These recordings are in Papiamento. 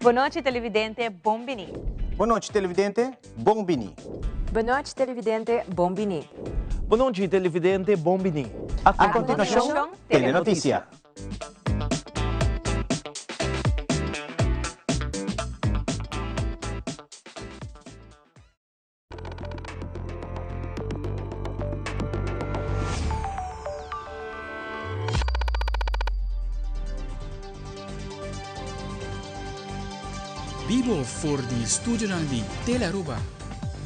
Bon nochi televidente, bon bini. Bon nochi televidente, bon bini. Bon nochi televidente, bon bini. Bon nochi televidente, bon bini. A continuacion, Telenoticia. Bibo for di studionan di Telearuba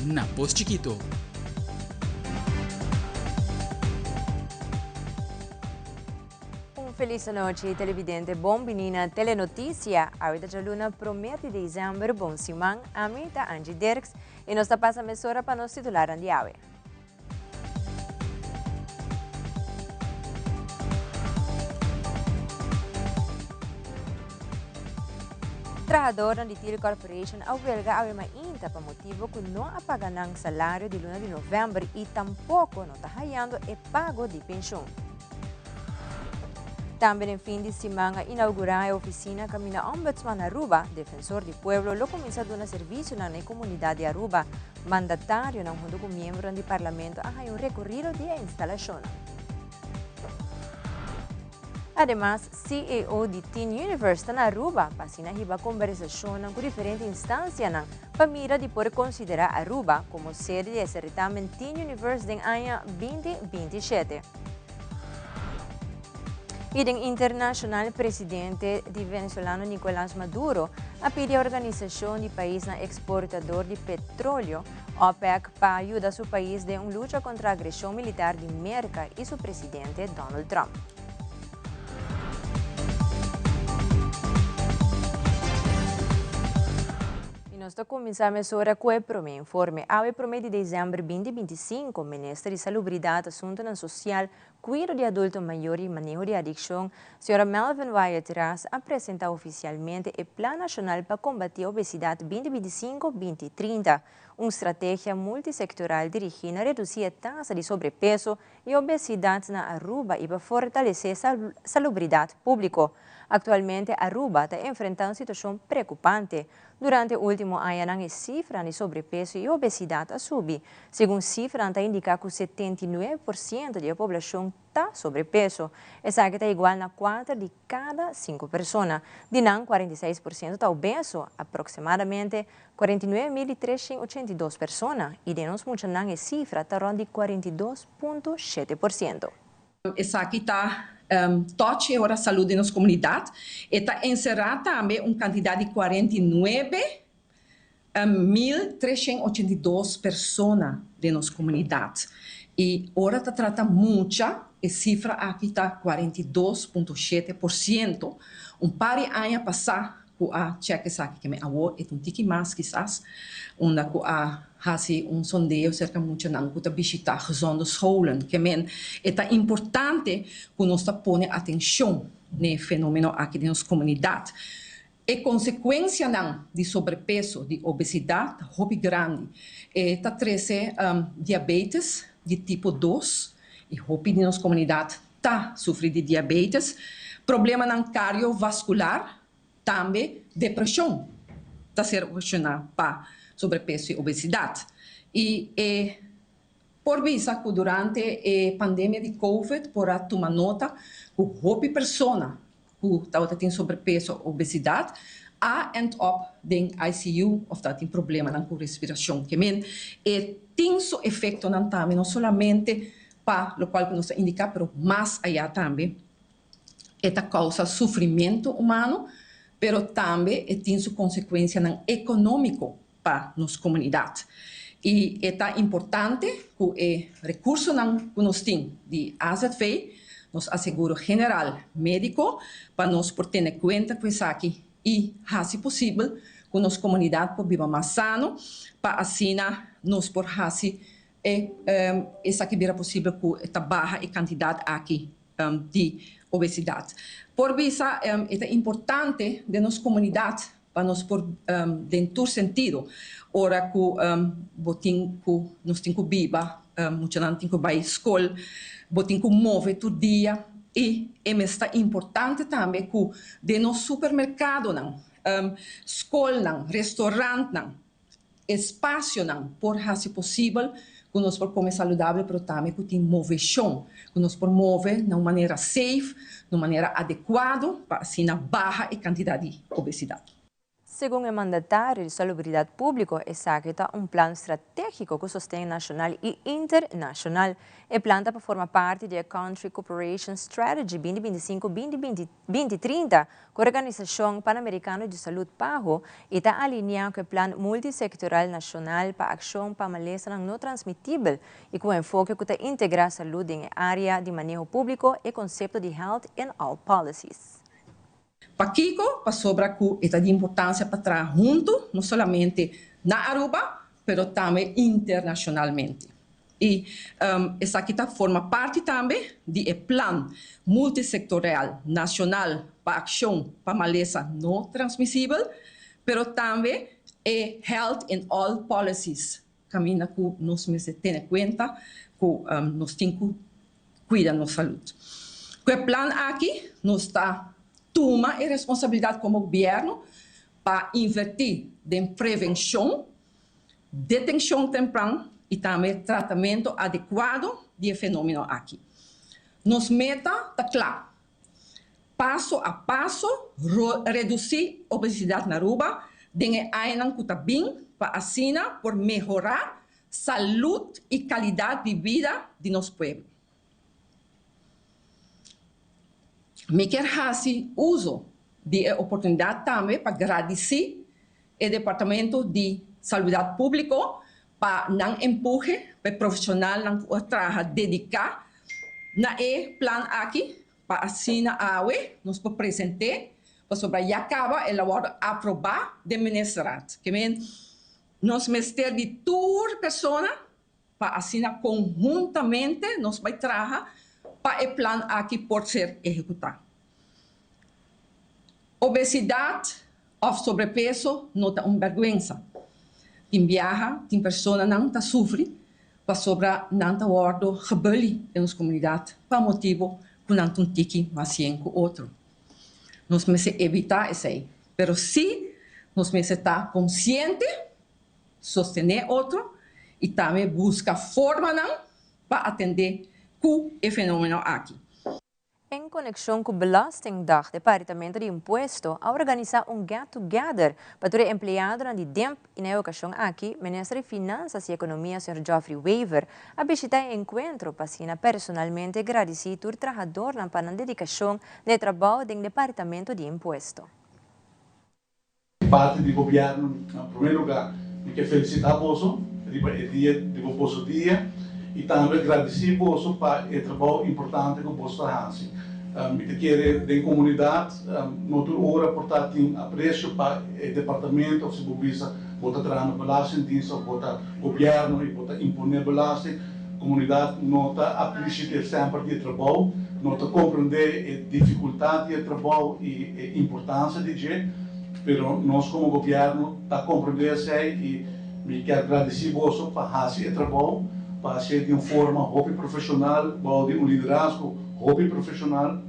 na Pos Chikito. Un feliz anochi televidente, bon bini na Telenoticia. Awe ta djaluna prome di december, bon siman. Ami ta Angie Dirks y nos ta pasa mesora pa nos titularnan di awe. Trahadornan di Tiri Corporation a welga awe mainta pa motibo cu no a paga nan salario di luna di november y tampoco no ta hayando e pago di pensioen. Tambe den fin di siman a inaugurá e ofisina kaminda Ombudsman Aruba, Defensor di Pueblo, lo kuminsá duna servisionan na e komunidat di Aruba. Mandatarionan huntu ku miembronan di Parlamento a haña un rekorido di e instalashonnan. Ademas, CEO di Teen Universe ta na Aruba pa asina hiba kombersashonnan ku diferente instansianan pa mira di por konsiderá Aruba komo sede di e sertamen Teen Universe den aña 2027. I den internashonal presidente di venezolano Nicolas Maduro a pidi e organisashon di paisnan eksportador di petroleo, OPEC, pa yuda su pais den un lucha kontra agreshon militar di Merka i su presidente Donald Trump. I nos ta kuminsá mesora ku e promé informe. Awe promé di desèmber binti 25, Minister di Salubridat, Asuntunan Sosial, Kuido di Adulto Mayor i Maneho di Adikshon, señora Melvin Wyatt Ras a presentá ofisialmente e Plan Nashonal pa Kombatí Obesidat 2025, 2030, un strategia multisektoral dirigí na redusí e tasa di sobrepeso i obesidat na Aruba i pa fortalesé salubridat públiko. Aktualmente Aruba ta enfrentá un situashon preokupante. Durante último añanan e sifranan di sobrepeso i obesidat a subi. Segun sifranan ta indiká ku 79% di e poblashon ta sobrepeso. Esaki ta igual na kuater di kada sinku persona. Di nan, 46% ta obeso, aproksimadamente 49.382 persona, i den nos muchanan e sifra ta rònt di 42.7%. Esaki ta touch e ora salud den nos comunidad. E ta encera tambe un cantidad di 49.382 persona den nos comunidad. Y ora ta trata mucha, e cifra aki ta 42.7%. Un par di aña pasa ku a chèk esaki ke mi awor e ta un tiki mas kisas unda ku a hasi un sondeo serka muchanan ku ta bishitá gezonde scholen ke men e ta importante ku nos ta pone atenshon n'e fenomeno aki den nos komunidat. E konsekuensianan di sobrepeso, di obesidat ta hopi grandi. E ta trese diabetes di tipo dos i hopi di nos komunidat ta sufri di diabetes, problemanan kardiovaskular, tambe depreshon ta ser okashoná pa sobrepeso i obesidat. I e por bisa ku durante e pandemia di covid por a tuma nota ku hopi persona ku tabata tin sobrepeso o obesidat a end up den ICU of tabatin problemanan ku respirashon. Ke men e tin su efektonan tambe no solamente pa lokual ku nos ta indiká, pero mas ayá tambe e ta kousa sufrimentu humano, pero tambe e tin su konsekuensianan ekonómiko pa nos komunidat. I e ta importante ku e rekursonan ku nos tin di azv, nos aseguro general médiko, pa nos por tene kuenta ku esaki i hasi posibel ku nos komunidat por biba mas sano, pa asina nos por hasi E esaki bira posibel ku ta baha e kantidat aki di obesidat. Por bisa e ta importante den nos komunidat pa nos por den tur sentido ora ku bo tin ku nos tin ku biba, muchanan tin ku bai skol, bo tin ku move tur dia i e mes ta importante tambe ku den nos supermerkadonan. Skolnan, restaurantnan, espasionan por hasi posibel ku nos por kome saludabel pero tambe ku tin moveshon, ku nos por move na un manera safe, na un manera adekuado pa asina baha e kantidat di obesidat. Segun e mandatario di Salubridat Públiko esaki ta un plan stratégiko ku sosten nashonal i internashonal. E plan ta pa forma parti di e Country Cooperation Strategy 2025, 2030 ku Organisashon Panamerikano di Salud, PAHO, i ta alineá ku e Plan Multisektoral Nashonal pa Akshon pa Malesanan No Transmitibel i ku enfoke ku ta integrá salud den e área di maneho públiko, e konsepto di Health in All Policies. Pakiko? Pasobra ku e ta di importansia pa traha huntu, no solamente na Aruba, pero tambe internashonalmente. I esaki ta forma parti tambe di e Plan Multisectorial Nacional pa Accion pa Malesa No Transmisibel, pero tambe e Health in All Policies, caminda cu nos mester tene cuenta cu nos tin cu cuida nos salud. Cu e plan aki nos ta tuma e responsabilidad como gobierno pa inverti den prevencion, Detencion tempran y tambe tratamento adecuado di e fenomeno aki. Nos meta ta cla, paso a paso reduci obesidad na Aruba den e añanan cu ta bin pa asina por mehora salud y calidad di bida di nos pueblo. Mi kier haci uzo di e oportunidad tambe pa gradici e Departamento di Salubridad Publico pa nan empuhe pa e profesionalnan cu a traha dedica na e plan aki pa asina awe nos por presente pasobra ya caba el a wordo aproba den Ministerraad. Ke men nos mester di tur persona pa asina conhuntamente nos bay traha pa e plan aki por ser ehecuta. Obesidad of sobrepeso no ta un berguensa. Tin biaha tin personanan ta sufri pasobra nan ta wordo gebully den nos comunidad pa motibo cu nan ta un tiki mas yen cu otro. Nos mester evita esey, pero si nos mester ta consciente, sostené otro y tambe busca formanan pa atendé cu e fenomeno aki. En konekshon ku Belastingdag, Departamento di Impuesto a organisá un get together pa tur e empleadonan di DIMP i na e okashon aki Minister di Finansas i Ekonomia señor Geoffrey Wever a bishitá e enkuentro pa asina personalmente gradisí tur trahadornan pa nan dedikashon na e trabou den Departamento di Impuesto. Parti di Gobierno na prome lugar mi ke felicita boso riba e dia di bo boso dia y tambe gradici boso pa e trabou importante cu boso ta haci. Mi ta kere den comunidad no tur ora por ta tin aprecio pa e departamento of si bo bisa bo ta traha na belastingdienst of bo ta Gobierno y bo ta impone belasting, comunidad no ta apreciate semper di e trabou, no ta comprende e dificultad di e trabou y e importancia di dje, pero nos como Gobierno ta comprende esey y mi kier gradici boso pa haci e trabou, pa hacié di un forma hopi profesional, bao di un liderazgo hopi profesional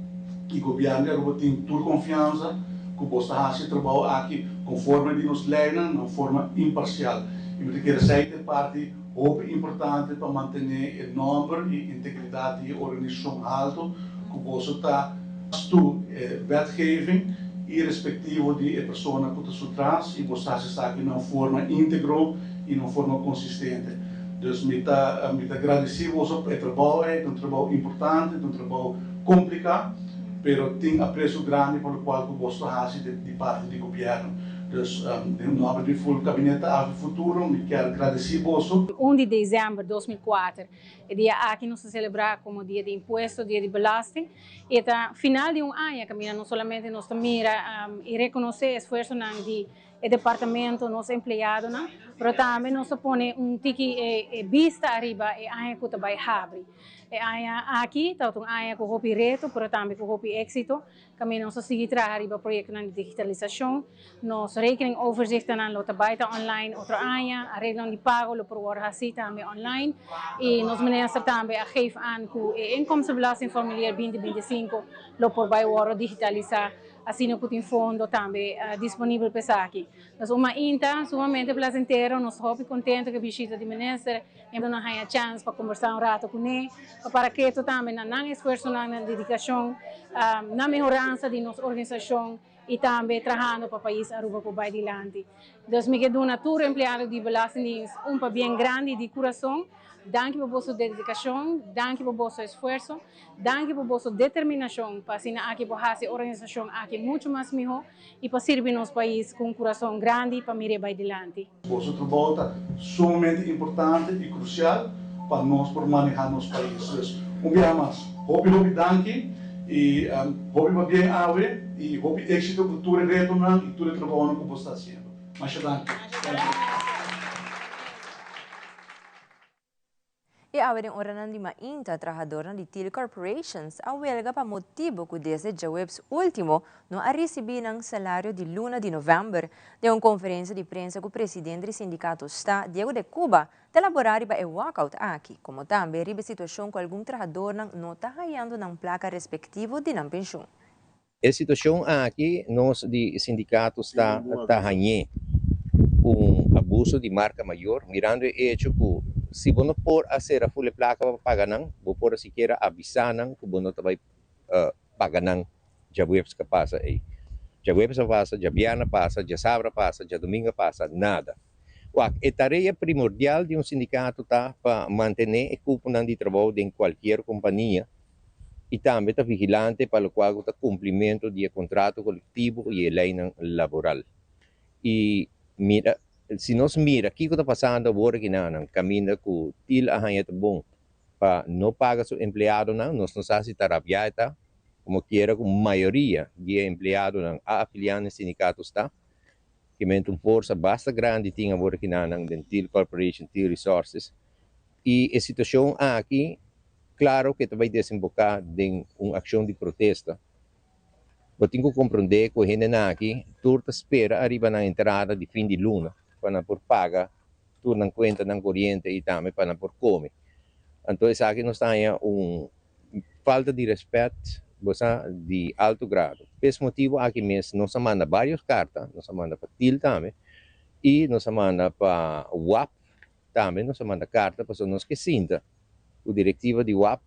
y Gobierno di Aruba tin tur confianza cu boso ta haci e trabou aki conforme di nos leynan na un forma imparcial. Y mi ta kere esey ta e parti hopi importante pa mantene e nomber y integridad di e organisacion halto cu boso ta stu e wetgeving irespectivo di e persona cu ta su tras y boso ta haci esaki na un forma integro y na un forma consistente. Dus mi ta mi ta gradici boso pa e trabou ey, ta un trabou importante, ta un trabou complica, pero tin aprecio grandi pa locual cu boso ta haci di parti di gobierno. Dus den nomber di full Gabinete Avi Futuro mi kier gradeci boso. Un di december 2004, e dia aki nos ta celebra como dia di impuesto, dia di belasting, y e ta final di un aña caminda no solamente nos ta mira y reconoce esfuerzonan di e departamento, nos empleadonan, pero tambe nos ta pone un tiki e bista ariba e aña cu ta bay habri. E aña aki tabata un aña cu hopi reto, pero tambe cu hopi exito. Kaminda nos ta sigui traha riba proyektonan di digitalisashon. Nos rekeningoverzichtennan lo ta bai ta online otro aña. Areglonan di pago lo por wòrdu hasí tambe online. I nos minister tambe a geef aan ku e inkomstenbelastingformulier 2025 lo por bai wòrdu digitalisá. asina ku tin fondo tambe disponibel pa esaki. Nos un mainta sumamente plasentero, nos hopi kontento ku e bishita di minister, i nos a haña chans pa kombersá un rato kuné, pa para keto tambe na nan esfuersonan, nan dedikashon, na mehoransa di nos organisashon i tambe trahando pa pais Aruba por bai dilanti. Dus mi ke duna tur empleado di Belastingdienst un pabien grandi di kurason. Danki pa boso dedikashon, danki pa boso esfuerso, danki pa boso determinashon pa asina aki por hasi e organisashon aki muchu mas mihó i pa sirbi nos pais ku un kurason grandi pa mir'é bai dilanti. Boso trabou ta sumamente importante i krusial pa nos por manehá nos pais. Dus, un biaha mas, hopi hopi danki i hopi pabien awe i hopi éksito ku tur e retonan i tur e trabounan ku boso ta hasiendo. Masha danki. E awe den oranan di mainta trahadornan di Thiel Corporations a welga pa motibo cu desde djaweps ultimo no a ricibi nan salario di luna di november. Den un conferencia di prensa cu presidente di sindicato sta, Diego de Cuba, ta elabora riba e walkout aki, como tambe riba e situacion cu algun trahadornan no ta hayando nan placa respectivo di nan pensioen. E situashon aki nos di sindikato sta ta hañ'é un abuso di marka mayor, mirando e echo ku si bo no por a sera ful e plaka pa paga nan, bo por a sikiera avisá nan ku bo no ta bai paga nan djaweps ka pasa ei. Djaweps a pasa, djabièrnè a pasa, djasabra a pasa, djadumingu a pasa, nada. Wak, e tarea primordial di un sindikato ta pa mantené e kuponan di trabou den kualkier kompania, i tambe ta vigilante pa lokual ku ta kumplimentu di e kontrato kolektivo i e leinan laboral. I mira, si nos mira kiko ta pasando awor aki nan kaminda ku Thiel a haña ta bon pa no paga su empleadonan, nos no sa si ta rabiá e ta, komo kiera ku mayoria di e empleadonan a afiliá na e sindikato sta, kimente un forsa basta grandi tin awor aki nan den Thiel Corporation, Thiel Resources, I e situashon aki klaro ke ta bai desemboká den un akshon di protesta. Bo tin ku komprondé ku e hendenan aki tur ta spera ariba nan entrada di fin di luna pa nan por paga tur nan kuentanan koriente i tambe pa nan por kome. Anto esaki nos ta haña un falta di rèspèt, bo sa, di alto grado. P'es motibu aki mes nos a manda vários karta, nos a manda pa til tambe i nos a manda pa wap Tambe nos a manda karta pasobra nos ke sinta ku direktiva di wap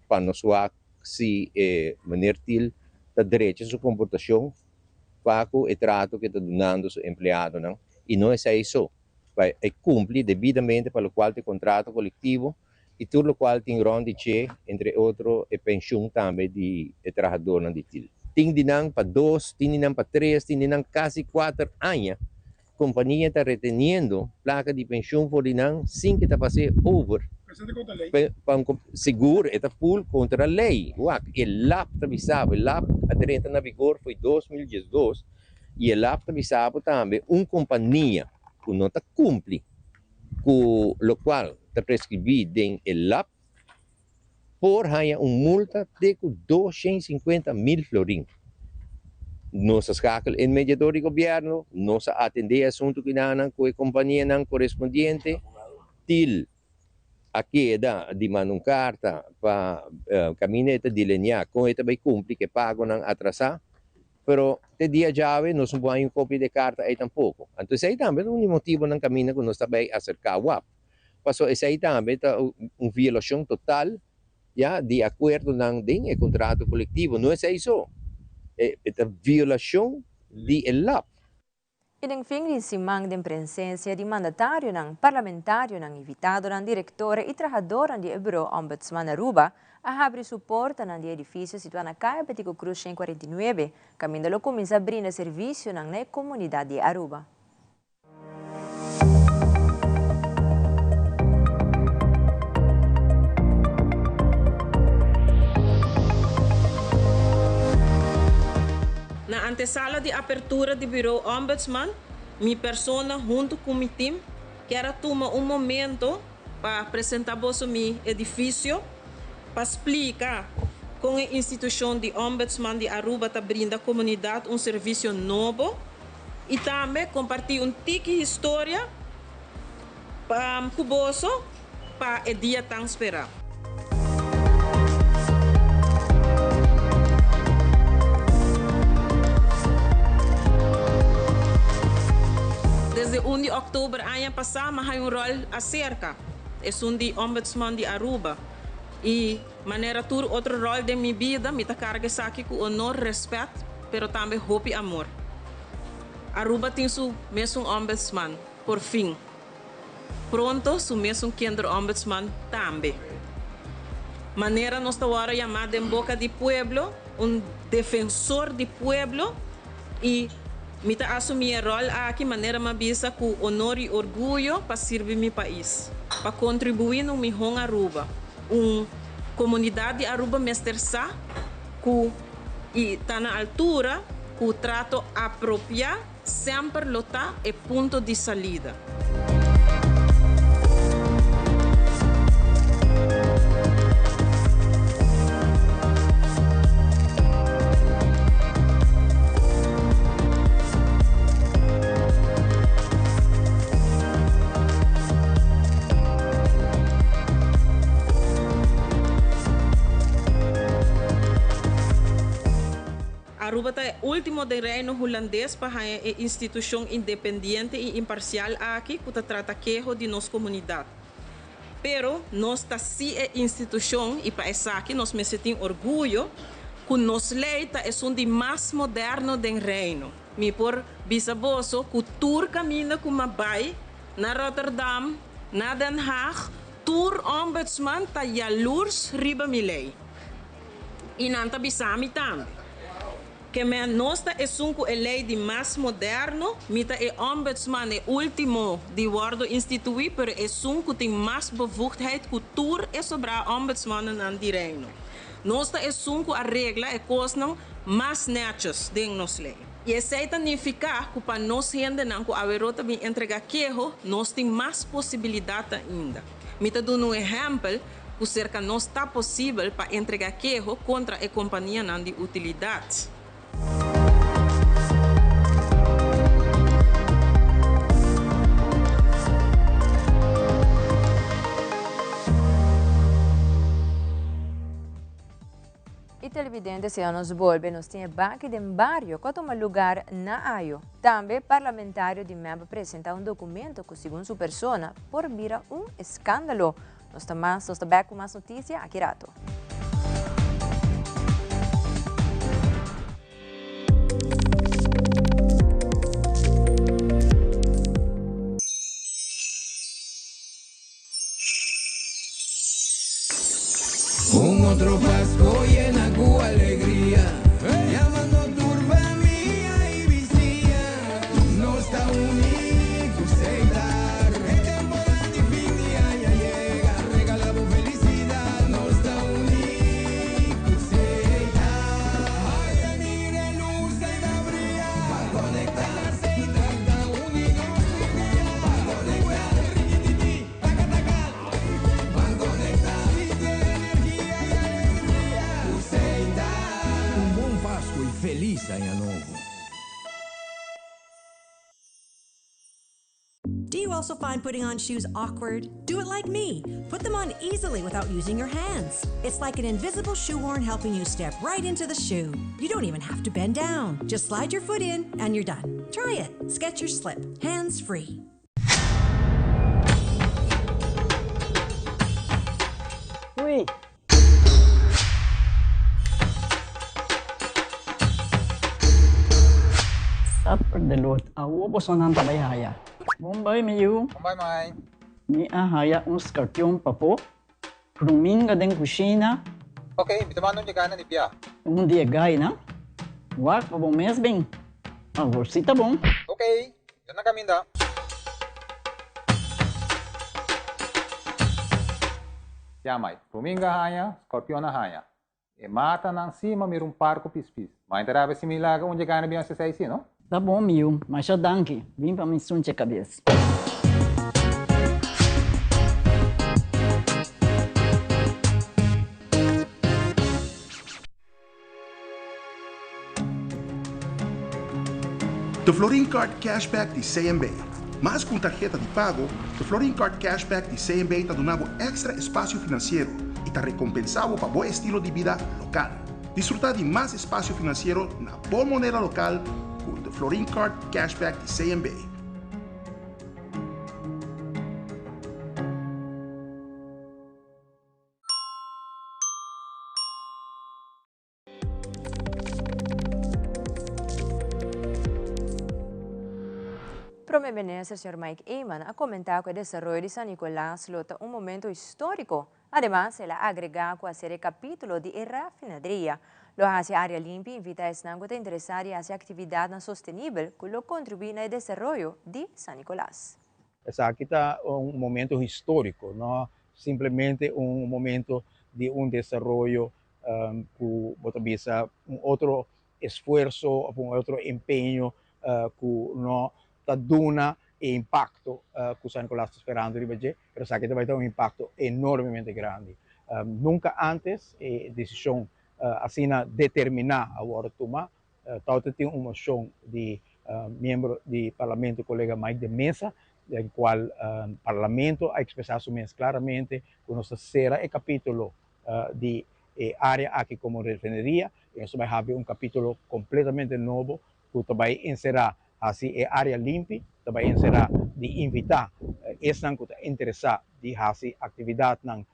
pa nos wak si e meneer Thiel ta drecha su komportashon pa ku e trato ku e ta dunando su empleadonan i no esei so, pa e kumpli debidamente pa lokual ta e kontrato kolektivo i tur lokual tin rònt di dje, entre otro e penshun tambe di e trahadornan di Thiel. Tin di nan pa dos, tin di nan pa tres, tin di nan kasi kuater aña Kompania ta reteniendo plaka di penshun for di nan sin ke ta pas'é over pa un sigur e ta full kontra lei. Wak, e lap ta bisa bo, e lap a drenta na vigor fo'i 2012 i e lap ta bisa bo tambe un kompania ku no ta kumpli ku lokual ta preskribí den e lap por haña un multa te ku 250 mil florin. Nos a skakel e mediador di gobièrnu, nos a atendé e asuntu kinanan ku e kompanianan korespondiente. Til a keda di manda un karta pa kaminda e ta dileniá kon e ta bai kumpli ku e pagonan atrasá, pero te dia djawe nos no por haña un kopia di e karta ei tampoko. Anto esei tambe ta un di motibunan kaminda ku nos ta bai aserká wap. Pasobra esei tambe ta un violashon total ya di akuerdonan den e kontrato kolektivo. No esei so, e ta violashon di e lap. I den fin di siman den prensensia di mandatarionan, parlamentarionan, invitadonan, direktoren i trahadornan di e Bureau Ombudsman Aruba a habri su portanan di e edifisio situá na Kaya Betico Cruz 149, kaminda lo kuminsá brinda servisionan na e komunidat di Aruba. Na antesala di apertura di Bureau Ombudsman, mi persona hunto cu mi team kier a tuma un momento pa presenta boso mi edificio, pa splica con e institucion di Ombudsman di Aruba ta brinda comunidad un servicio nobo y tambe comparti un tiki historia cu boso pa e dia tan spera. Desde un di òktober aña pasá mi a haña un ròl aserka, esun di Ombudsman di Aruba. I manera tur otro ròl den mi bida, mi ta karga esaki ku onor, rèspèt, pero tambe hopi amor. Aruba tin su mesun Ombudsman, por fin. Pronto su mesun Kinderombudsman tambe. Manera nos ta wòrdu yamá den boka di pueblo, un defensor di pueblo i mi ta asumí e ròl aki manera mi a bisa ku onor i orguyo pa sirbi mi pais, pa kontribuí na un mihó Aruba. Un komunidat di Aruba mester sa ku i ta na altura ku trato apropiá Semper lo ta e punto di salida. Aruba ta e ultimo den Reino Hulandes pa haña e institushon independiente i imparsial aki ku ta trata keho di nos komunidat. Pero nos ta si e institushon i pa esaki nos mester tin orguyo ku nos lei ta esun di mas moderno den Reino. Mi por bisa boso ku tur kaminda ku m'a bai, na Rotterdam, na Den Haag, tur ombudsman ta yalurs riba mi lei. I nan ta bisa mi tambe, Ke men nos ta esun ku e lei di mas moderno, mi ta e ombudsman e ultimo di wordo instituí, pero esun ku tin mas bevoegdheid ku tur e sobrá ombudsmannan di Reino. Nos ta esun ku a regla e kosnan mas netjes den nos lei. I esei ta nifiká ku pa nos hendenan ku aweró ta bin entregá keho, nos tin mas posibilidat ainda. Mi ta duna un ehèmpel, ku serka nos ta posibel pa entregá keho kontra e kompanianan di utilidat. Y televidente si nos bolbe nos tin e baki den bario cu a tuma lugar na Ayo. Tambe parlamentario di mep a presenta un documento cu segun su persona por bira un escandalo. Nos ta mas, nos ta back cu mas noticia aki rato. Un otro Pasco yena cu alegria, Yamando tur famia y bisiña, Nos ta uni cu Setar, E temporada di fin di aña yega, Regala bo felicidad, Nos ta uni cu Setar. Ay, mira e luz ey ta bria, Pa conecta, Setar ta uni nos tur dia, Pa conecta, Rikititi. Taka taka, ban conecta Si tin energia y alegria Cu Setar. Un bon Pasco y feliz aña nobo. Do you also find putting on shoes awkward? Do it like me. Put them on easily without using your hands. It's like an invisible shoehorn helping you step right into the shoe. You don't even have to bend down. Just slide your foot in and you're done. Try it. Skechers Slip. Hands free. Ui. Supper de lot. Awo bosonan ta bai haya. Bon bai mi yu. Bon bai mai. Mi a haya un skarpion papo. Pruminga den kushina. Ok, mi ta manda un yegana di bia. Un di e gainan. Wak pa bo mes bin. Awor si ta bon. Ok, mi ta na kaminda. Ya mai, pruminga haña, skorpion a haña. E matanan si ma mira un par ku pispis. Ma e ta rabia si mi laga un yegana bin hasi esei si, no? Ta bon mi yu, masha danki. Bin pa mi sunche kabes. The Florin Card Cashback di CMB. Mas ku un tarheta di pago, The Florin Card Cashback di CMB ta duna bo èkstra espasio finansiero i ta rekompensá bo pa bo estilo di bida lokal. Disfrutá di mas espasio finansiero na bo moneda lokal ku The Florin Card Cashback di CMB. Prome Minister señor Mike Eman a comenta cu e desaroyo di San Nicolas lo ta un momento historico. Ademas, el a agrega cu a cera e capitulo di e raffinaderia. Lo haci area limpi y invita esnan cu ta interesa di haci actividadnan sostenibel cu lo contribui na e desaroyo di San Nicolas. Esaki ta un momento historico, no simplemente un momento di un desaroyo cu bo ta bisa un otro esfuerso of un otro empeño cu no ta duna e impacto cu San Nicolas ta sperando riba dje, pero esaki ta bay ta un impacto enormemente grandi. Nunca antes e decision asina determina a wordo tuma. Tawata tin un mocion di miembro di Parlamento colega Mike de Meza den cual Parlamento a expresa su mes claramente cu nos ta cera e capitulo di e area aki como refineria y nos ta bay habri un capitulo completamente nobo cu ta bay encera haci e area limpi, ta bay encera di invita esnan cu ta interesa di haci actividadnan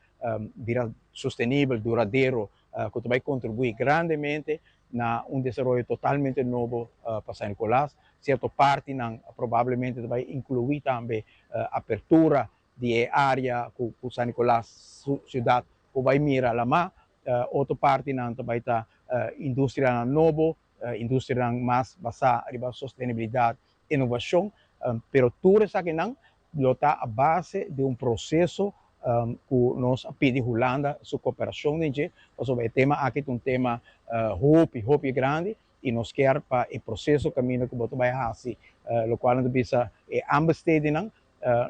bira sostenibel, duradero, cu ta bay contribui grandemente na un desaroyo totalmente nobo pa San Nicolas. Cierto partinan probablemente ta bay inclui tambe apertura di e area cu San Nicolas su ciudad por bay mira lama. Otro partinan ta bay ta industrianan nobo, industrianan mas basa riba sostenibilidad, innovacion, pero tur esakinan lo ta a base di un proceso cu nos a pidi Hulanda su cooperacion den dje, pasobra e tema aki ta un tema hopi, hopi grandi y nos kier pa e proceso caminda cu bo ta bay haci locual nan ta bisa e aanbestedingnan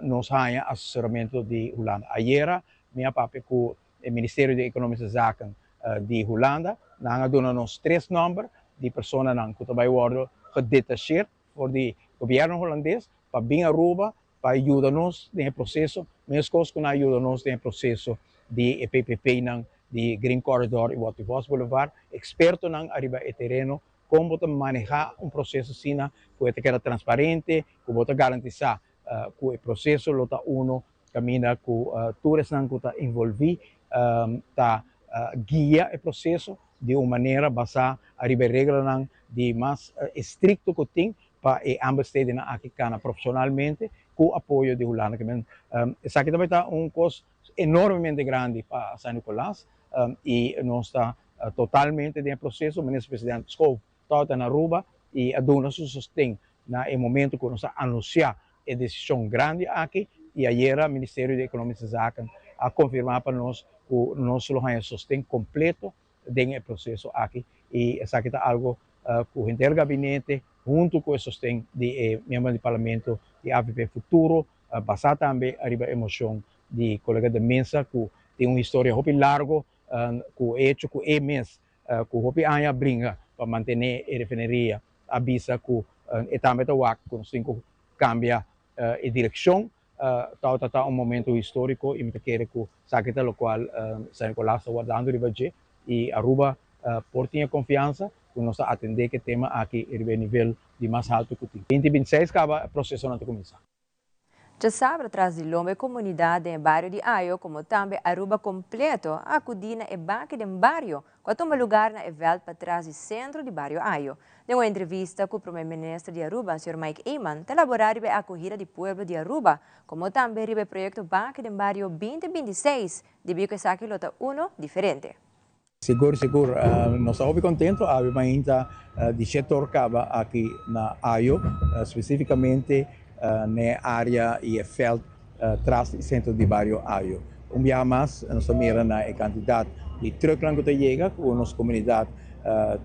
nos haña asesoramentu di Hulanda. Ayera mi a papia ku e Ministerio di Ekonomische Zaken di Hulanda. Nan a duna nos tres nòmber di personanan ku ta bai wòrdu gedetasheerd for di gobièrnu hulandes pa bin Aruba pa yuda nos den e proseso, meskos ku nan a yuda nos den e proseso di e PPP-nan di Green Corridor i Watty Vos Boulevard. Ekspertonan ariba e tereno kon bo ta manehá un proseso asina ku e ta keda transparente, ku bo ta garantisá ku e proseso lo ta uno kaminda ku tur esnan ku ta envolví ta guia e proseso di un manera basá ariba e reglanan di mas estrikto ku tin pa e ambos stedennan aki kana profeshonalmente ku apoyo di Hulanda. Esaki ta bai ta un kos enormemente grandi pa San Nicolas y nos ta totalmente den e proceso. Minister President Schoof tabata na Aruba y a duna su sosten na e momento cu nos a anuncia e decision grandi aki y ayera Ministerio di Economische Zaken a confirma pa nos cu nos lo haya sosten completo den e proceso aki y esaki ta algo cu henter gabinete hunto cu e sosten di e miembronan di Parlamento di avp Futuro basa tambe ariba e mocion di colega de Meza cu tin un historia hopi largo cu e hecho cu e mes cu hopi aña a bringa pa mantene e refineria a bisa cu e tambe ta wak cu nos tin cu cambia e direccion tawata ta un momento historico y mi ta kere cu esaki ta locual San Nicolas ta wardando riba dje y Aruba por tin e confiansa cu nos ta atende cu e tema aki riba e nivel di mas halto cu tin. Binti bintiseis caba e procesonan ta cuminsa. Djasabra tras di lomba e komunidat den e bario di Ayo komo tambe Aruba kompleto a akudí na e baki den bario ku a tuma lugar na e vèlt patras di sentro di bario Ayo. Den un entrevista ku Prome Minister di Aruba, señor Mike Eman, ta laborá riba e akohida di pueblo di Aruba komo tambe riba e proyekto Baki den Bario 2026, debí ku esaki lo ta uno diferente. Sigur sigur nos ta hopi contento awe mainta di shetor caba aki na Ayo specificamente n'e area y e veld tras di centro di bario Ayo. Un biaha mas nos ta mira na e cantidad di trucknan cu ta yega cu nos comunidad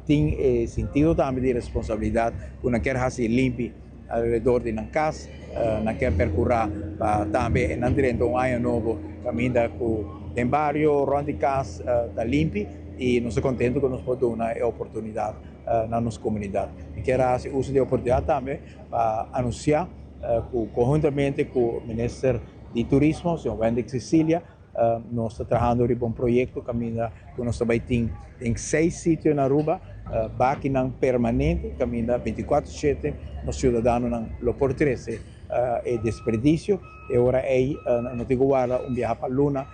tin e sentido tambe di responsabilidad cu nan kier haci limpi alrededor di nan cas, nan kier percura pa tambe nan drenta un aña nobo caminda cu den bario rond di cas ta limpi y nos ta contento cu nos por duna e oportunidad na nos comunidad. Mi kier a haci uso di e oportunidad tambe pa anuncia cu conhuntamente cu Minister di Turismo, señor Wendrick Cecilia, Nos ta trahando riba un proyecto caminda cu nos ta bay tin den seis sitio na Aruba bakinan permanente caminda binticuatro shete nos ciudadanonan lo por trece e desperdicio. E ora ey no tin cu warda un biaha pa luna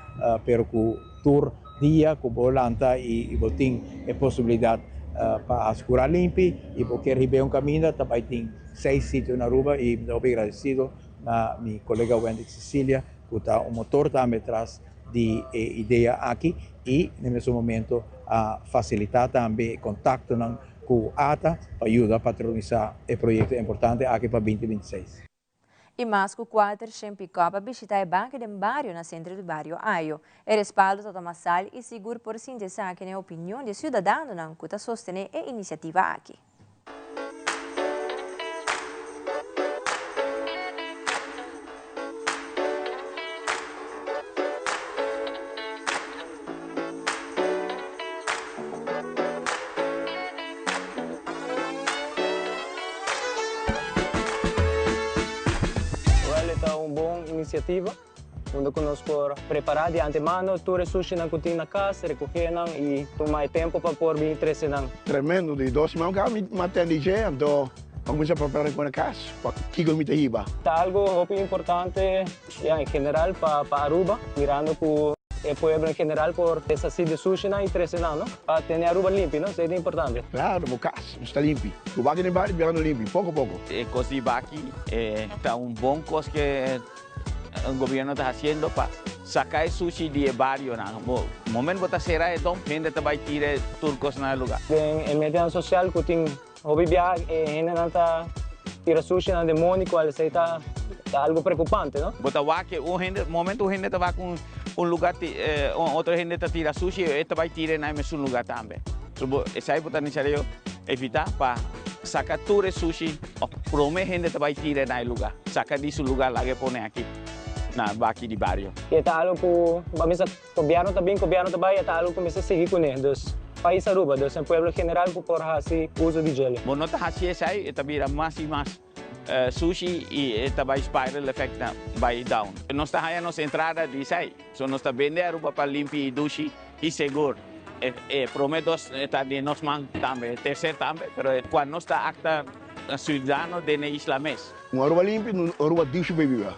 pero cu tur dia cu bo lanta y bo tin e posibilidad pa haci cura limpi y bo kier hib'e un caminda ta bay tin. Seis sitio na Aruba y mi ta hopi agradecido na mi colega Wendy Cecilia cu ta un motor tambe tras di e idea aki y na e mesun momento a facilita tambe e contactonan cu ata pa yuda patronisa e proyecto importante aki pa binti 26. Y mas cu 400 pickup a bishita e banki den bario na centro di bario Ayo. E respaldo ta tuma sal y sigur por sinti esaki na e opinion di e ciudadanonan cu ta sostene e iniciativa aki. Wel, e ta un bon iniciativa unda cu nos por prepara di antemano tur e sushinan cu tin na cas, recoge nan y tuma e tempo pa por bin trece nan. Tremendo di dos siman caba mi atende dje anto a cuminsa prepara cu na cas pa kico mi ta hiba. Ta algo hopi importante ya en general pa Aruba mirando cu e pueblo en general por deshaci di sushinan y trece nan no pa tene Aruba limpi no esey ta importante. Claro bo cas mester ta limpi bo baki den bari birando limpi poco poco. E cos di baki ta un bon cos ke gobierno ta haciendo pa saca e sushi di e barionan. Bo momento bo ta cera e dump hende ta bay tira e tur cos na e lugar. Den e medianan social cu tin hopi biaha e hendenan ta tira sushinan den mondi cual esey ta algo preocupante no. Bo ta wak e un hende momento un hende ta wak un un lugar un otro hende ta tira sushi e ta bay tira na e mesun lugar tambe. So bo esey bo ta necesario evita pa saca tur e sushi of prome hende ta bay tira na e lugar saca di su lugar laga e pone aki na baki di bario. E ta algo cu ba mester gobierno ta bin gobierno ta bay e ta algo cu mester sigui cune dus pais Aruba dus en pueblo general cu por haci uzo di djele. Bo no ta haci esey e ta bira mas y mas sushi y e ta bay spiral effect na bay down. Nos ta haya nos entrada di esey so nos ta bende Aruba pa limpi y dushi y segur. E prome dos ta den nos man tambe, e tercer tambe, pero cuando nos ta acta ciudadano den e isla mes. Un Aruba limpi, un Aruba dushi pa biba.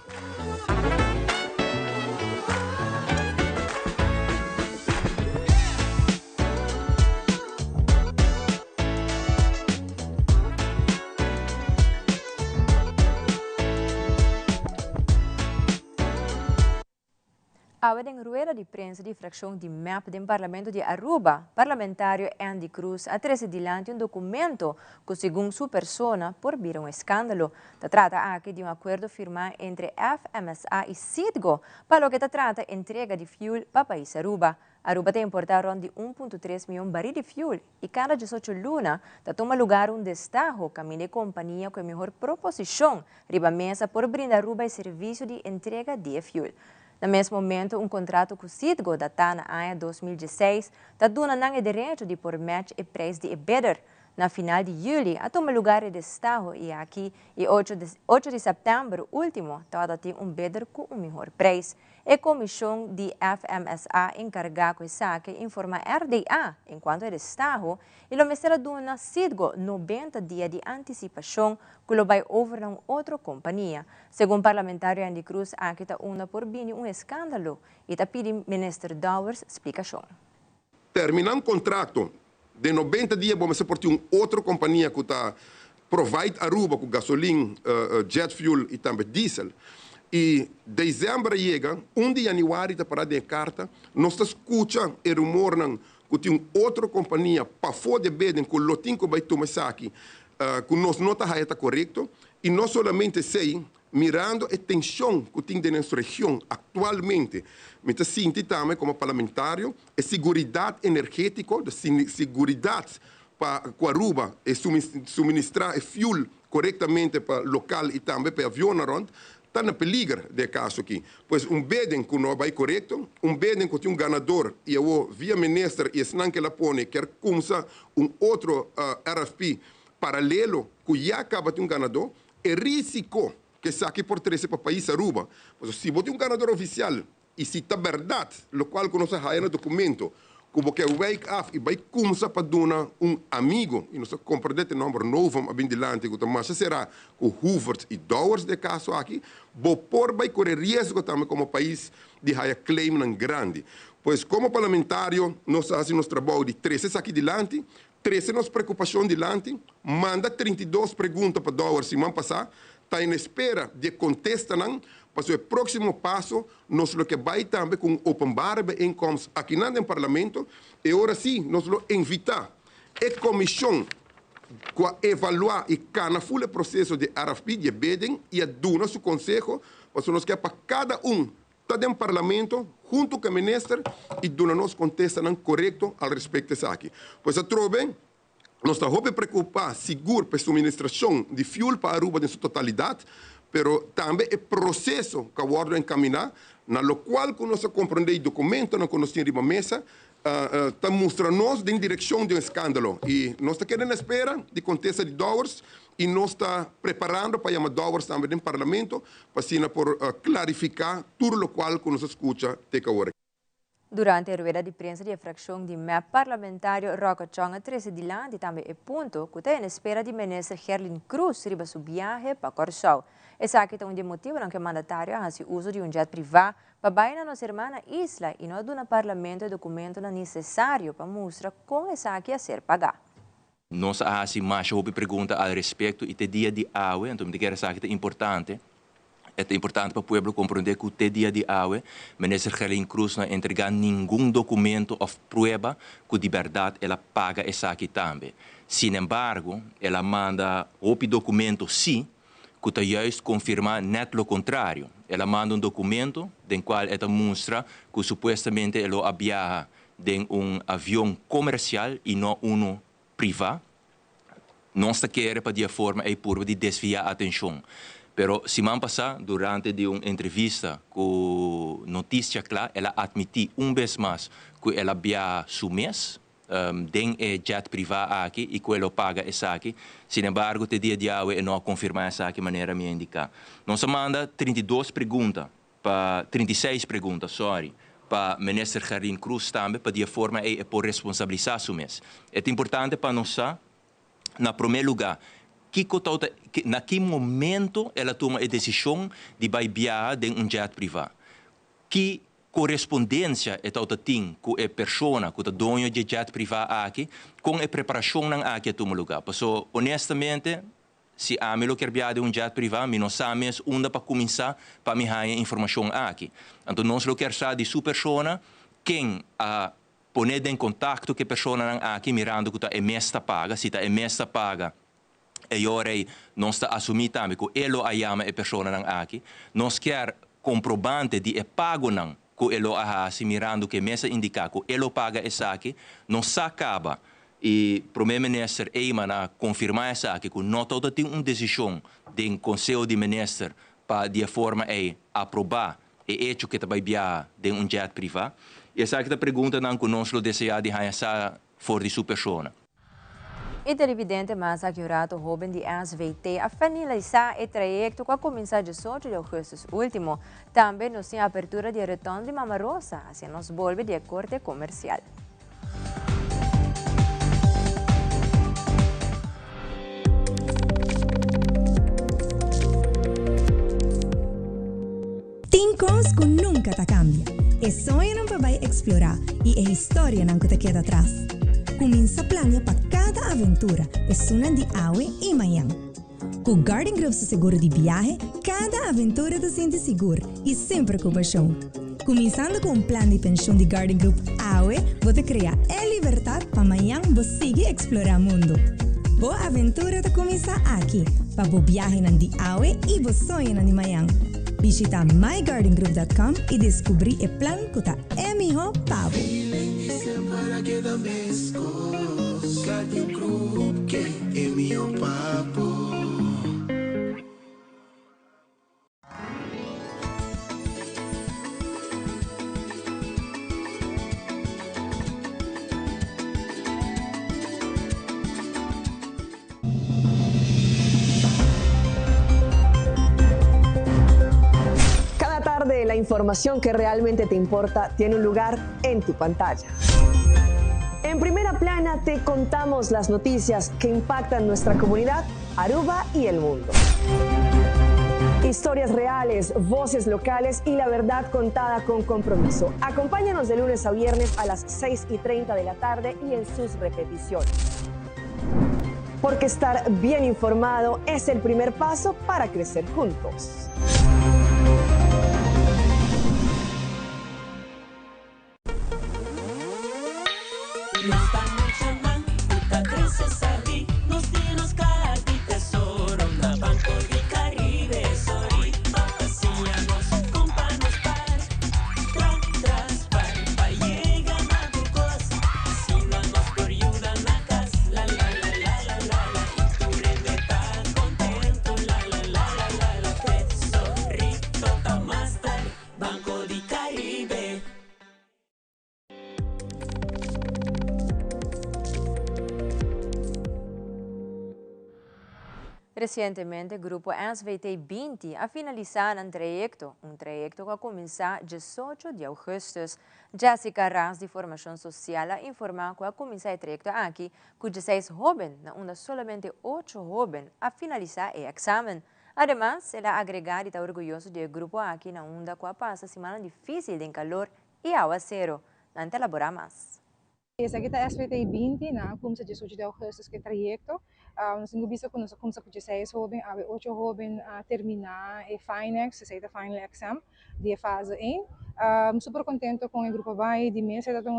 Awe den rueda di prensa di fraccion di mep den Parlamento di Aruba, parlamentario Endy Croes a trece dilanti un documento cu segun su persona por bira un escandalo. Ta trata aki di un acuerdo firma entre FMSA y Citgo pa loke ta trata entrega di fuel pa pais Aruba. Aruba ta importa rond di 1.3 miyon bari di fuel y cada 18 luna ta tuma lugar un destaho caminda e compania cu e mihor proposicion Riba mesa por brinda Aruba e servicio di entrega di e fuel. Na mes momento un contrato cu Citgo datá na aña 2016 ta duna nan e derecho di por match e prijs di e bidder. Na final di juli a tuma lugar e destaho y aki y ocho di ocho di september ultimo tabata tin un bidder cu un mihor prijs. E komishon di FMSA enkargá ku esaki a informá RDA enkuanto e destaho i lo mester a duna Citgo 90 dia di antisipashon ku lo bai over na un otro kompania. Segun parlamentario Endy Croes aki ta unda por bini un eskandalo i ta pidi minister Dowers splikashon. Terminá un kontrakto den 90 dia bo mester por tin un otro kompania ku ta provide Aruba ku gasolin, jet fuel i tambe diesel. I desèmber a yega, un di yanüari ta pará den e karta, nos ta skucha e rumornan ku tin un otro kompania pafó di e beden ku lo tin ku bai tuma esaki ku nos no ta haya ta korekto. I no solamente esei, mirando e tenshon ku tin den nos region aktualmente, mi ta sinti tambe komo parlamentario e siguridat energétiko, de siguridat pa ku Aruba e suministrá e fuel korektamente pa lokal i tambe pa e avionnan rònt, ta na peliger den e kaso aki. Pues un beden ku no a bai korekto, un beden ku tin un ganador i awor via minister i esnan ku el a pone kier kumsa un otro RFP paralelo ku ya kaba tin un ganadó, e risiko ku esaki por trese pa pais Aruba. Pasobra si bo tin un ganador ofisial I si ta bèrdat lokual ku nos a haya na dokumento, ku bo ke wijk af i bai kumsa pa duna un amigo, i nos a komprendé te nòmber Novum a bin dilanti ku ta masha será ku Hoevertsz i Dowers den e kaso aki, bo por bai kore riesgo tambe komo pais di haya claimnan grandi. Pues komo parlamentario nos a hasi nos trabou di trese esaki dilanti. trese nos preokupashon dilanti, manda 32 pregunta pa Dowers siman pasá, ta en espera di e kontestanan, pasobra e próksimo paso nos lo ke bai tambe ku un openbare bijeenkomst akinan den Parlamento, e ora sí nos lo invitá e komishon ku a evaluá i kana ful e proseso di RFP, di e bidding, i a duna su konseho, pasobra nos ke pa kada un ta den Parlamento hunto ku e minister i duna nos kontestanan korekto al respekto esaki. Pues atrobe nos ta hopi preokupá sigur pa e suministrashon di fuel pa Aruba den su totalidat, pero tambe e proseso ku a wòrdu enkaminá, na lokual ku nos a komprondé i dokumentonan ku nos tin riba mesa, ta mustra nos den direkshon di un eskandalo. I nos ta keda na espera di kontesta di Dowers i nos ta preparando pa yama Dowers tambe den Parlamento pa asina por klarifiká tur lokual ku nos a skucha te ku awor. Durante e rueda di prensa di e frakshon di mep parlamentario Rocco Chong a trese dilanti tambe e punto ku ta en espera di minister Gerlin Croes riba su biahe pa Kòrsou. Esaki ta un di e motibonan ku e mandatario a hasi uso di un jet privá pa bai na nos hermana isla i no a duna parlamento e dokumentonan nesesario pa mustra kon esaki a ser pagá. Nos a hasi masha hopi pregunta al respekto i te dia di awe, anto mi ta kere esaki ta importante, e ta importante pa pueblo komprondé ku te dia di awe Minister Gerlin Croes no a entregá ningun dokumento òf prueba ku di bèrdat el a paga esaki tambe. Sinembargo, el a manda hopi dokumento sí ku ta juist konfirmá nèt lo kontrario. El a manda un dokumento den kual e ta mustra ku supuestamente e lo a biaha den un avion komersial i no unu privá. Nos ta kere pa di e forma ei purba di desviá atenshon. Pero siman pasá, durante di un entrevista ku Noticia Kla, el a atmití un bes mas ku el a biaha su mes den e jet privá aki i ku e lo paga esaki. Sinembargo, te dia di awe e no a konfirmá esaki manera mi a indiká. Nos a manda 32 pregunta pa 36 pregunta, sorry, pa Minister Gerlin Croes tambe pa di e forma ei e por responsabilisá su mes. E ta importante pa nos sa, na promé lugá, kiko ta na ki momento el a tuma e desishon di bai biaha den un jet privá. Ki korespondensia e tawata tin ku e persona ku ta doño dje jet privá aki, kon e preparashonnan aki a tuma lugá. Paso, honestamente, si ami lo kier biaha den un jet privá, mi no sa mes unda pa kuminsá pa mi haña e informashon aki. Anto nos lo kier sa di su persona ken a pone den kontakto ku e personanan aki mirando ku ta e mes ta paga. Si ta e mes ta paga, e ora ei nos ta asumí tambe ku e lo a yama e personanan aki. Nos kier komprobante di e pagonan ku e lo a hasi mirando ku e mes a indiká ku e lo paga esaki. Nos sa kaba i Prome Minister Eman a konfirmá esaki ku no tabata tin un desishon den Konseho di Minister pa di e forma ei aprobá e echo ku e ta bai biaha den un jet privá. I esaki ta preguntanan ku nos lo deseá di haña sa for di su persona. E televidente mas aki un rato hoben di SVT a finalisa e trayecto cu a cuminsa 18 di augustus ultimo. Tambe nos tin apertura di e reton di Mama Rosa, hacia nos bolbe di e corte comercial. Tin cos cu nunca ta cambia, e soñonan pa bay explora y e historianan cu ta keda atras. Cuminsa plania pa cada aventura, esunnan di awe y mañan. Cu Guardian Group su seguro di biahe, cada aventura ta sinti sigur y sin preocupacion. Cuminsando cu un plan di pensioen di Guardian Group awe, bo ta crea e libertad pa mañan bo sigui explora mundo. Bo aventura ta cuminsa aki, pa bo biahenan di awe y bo soñonan di mañan. Bishita myguardiangroup.com y descubri e plan cu ta e miho pa bo. Cada tarde la información que realmente te importa tiene un lugar en tu pantalla. En primera plana te contamos las noticias que impactan nuestra comunidad, Aruba y el mundo. Historias reales, voces locales y la verdad contada con compromiso. Acompáñanos de lunes a viernes a las 6 y 30 de la tarde y en sus repeticiones. Porque estar bien informado es el primer paso para crecer juntos. Resientemente grupo SVT 20 a finalisá nan trayekto, un trayekto ku a kuminsá diesocho di ougùstùs. Jessica Ras di Formashon Sosial a informá ku a kuminsá e trayekto aki ku dieseis hóben, na unda solamente ocho hóben a finalisá e èksamen. Ademas, el a agregá di ta orguyoso di e grupo aki na unda ku a pasa simannan difísil den kalor i awasero. Nan ta elaborá mas. Esaki ta SVT 20, nan a kumsa diesocho di augustus ku e trayekto. Nos tin ku bisa ku nos a kumsa ku dieseis hoben, awe ocho hoben a terminá e Finex, esei ta final exam di e fase ein. Super kontento kon e grupo a bai, di mes e no ta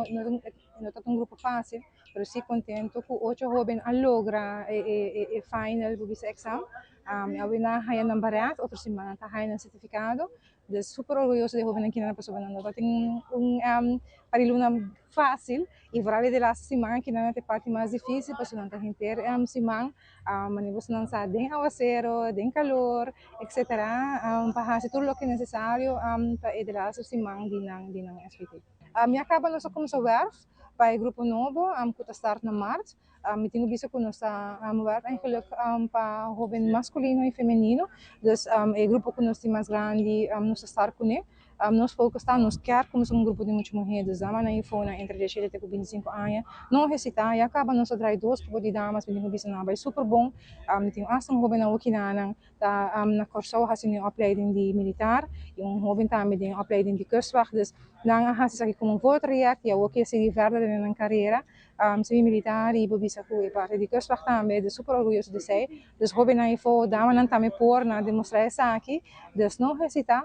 un grupo fásil, pero si kontento ku ocho hoben a logra e final bo bisa exam. Awe nan a haya nan baret, otro siman nan ta haya nan sertifikado. Dus super orguyoso di e hobennan kinan pasobra nan no ta tin un par di luna fácil y vooral e de laatste siman kinan ta e parti mas difícil pasobra nan ta henter siman manera boso nan sa den awacero, den calor etcetera pa haci tur loke necesario pa e de laatste siman di nan di nan SVT. Mi a caba nos a cuminsa werf pa e grupo nobo cu ta start na maart. Mi tin ku bisa ku nos ta werk eigenlijk pa hoben maskulino i femenino. Dus e grupo ku nos tin mas grandi nos ta start kuné. Nos focus ta nos kier kuminsá un grupo di mucha muhé. Dus damanan i fonan entre diesshete te ku bintisinko aña. No hesitá, ya kaba nos a drai dos grupo di damas, mi tin ku bisa nan a bai super bon. Mi tin asta un hobennan wokinanan ta na Kòrsou hasi un opleiding di militar i un hoben tambe den opleiding di kustwacht. Dus nan a hasi esaki komo un voortraject i awor ke sigui verder den nan karera semi militar i bo bisa ku e parti di kustwacht tambe. Dus super orguyoso di esei. Dus hobennan efo damanan tambe por na demostrá esaki. Dus no hesitá.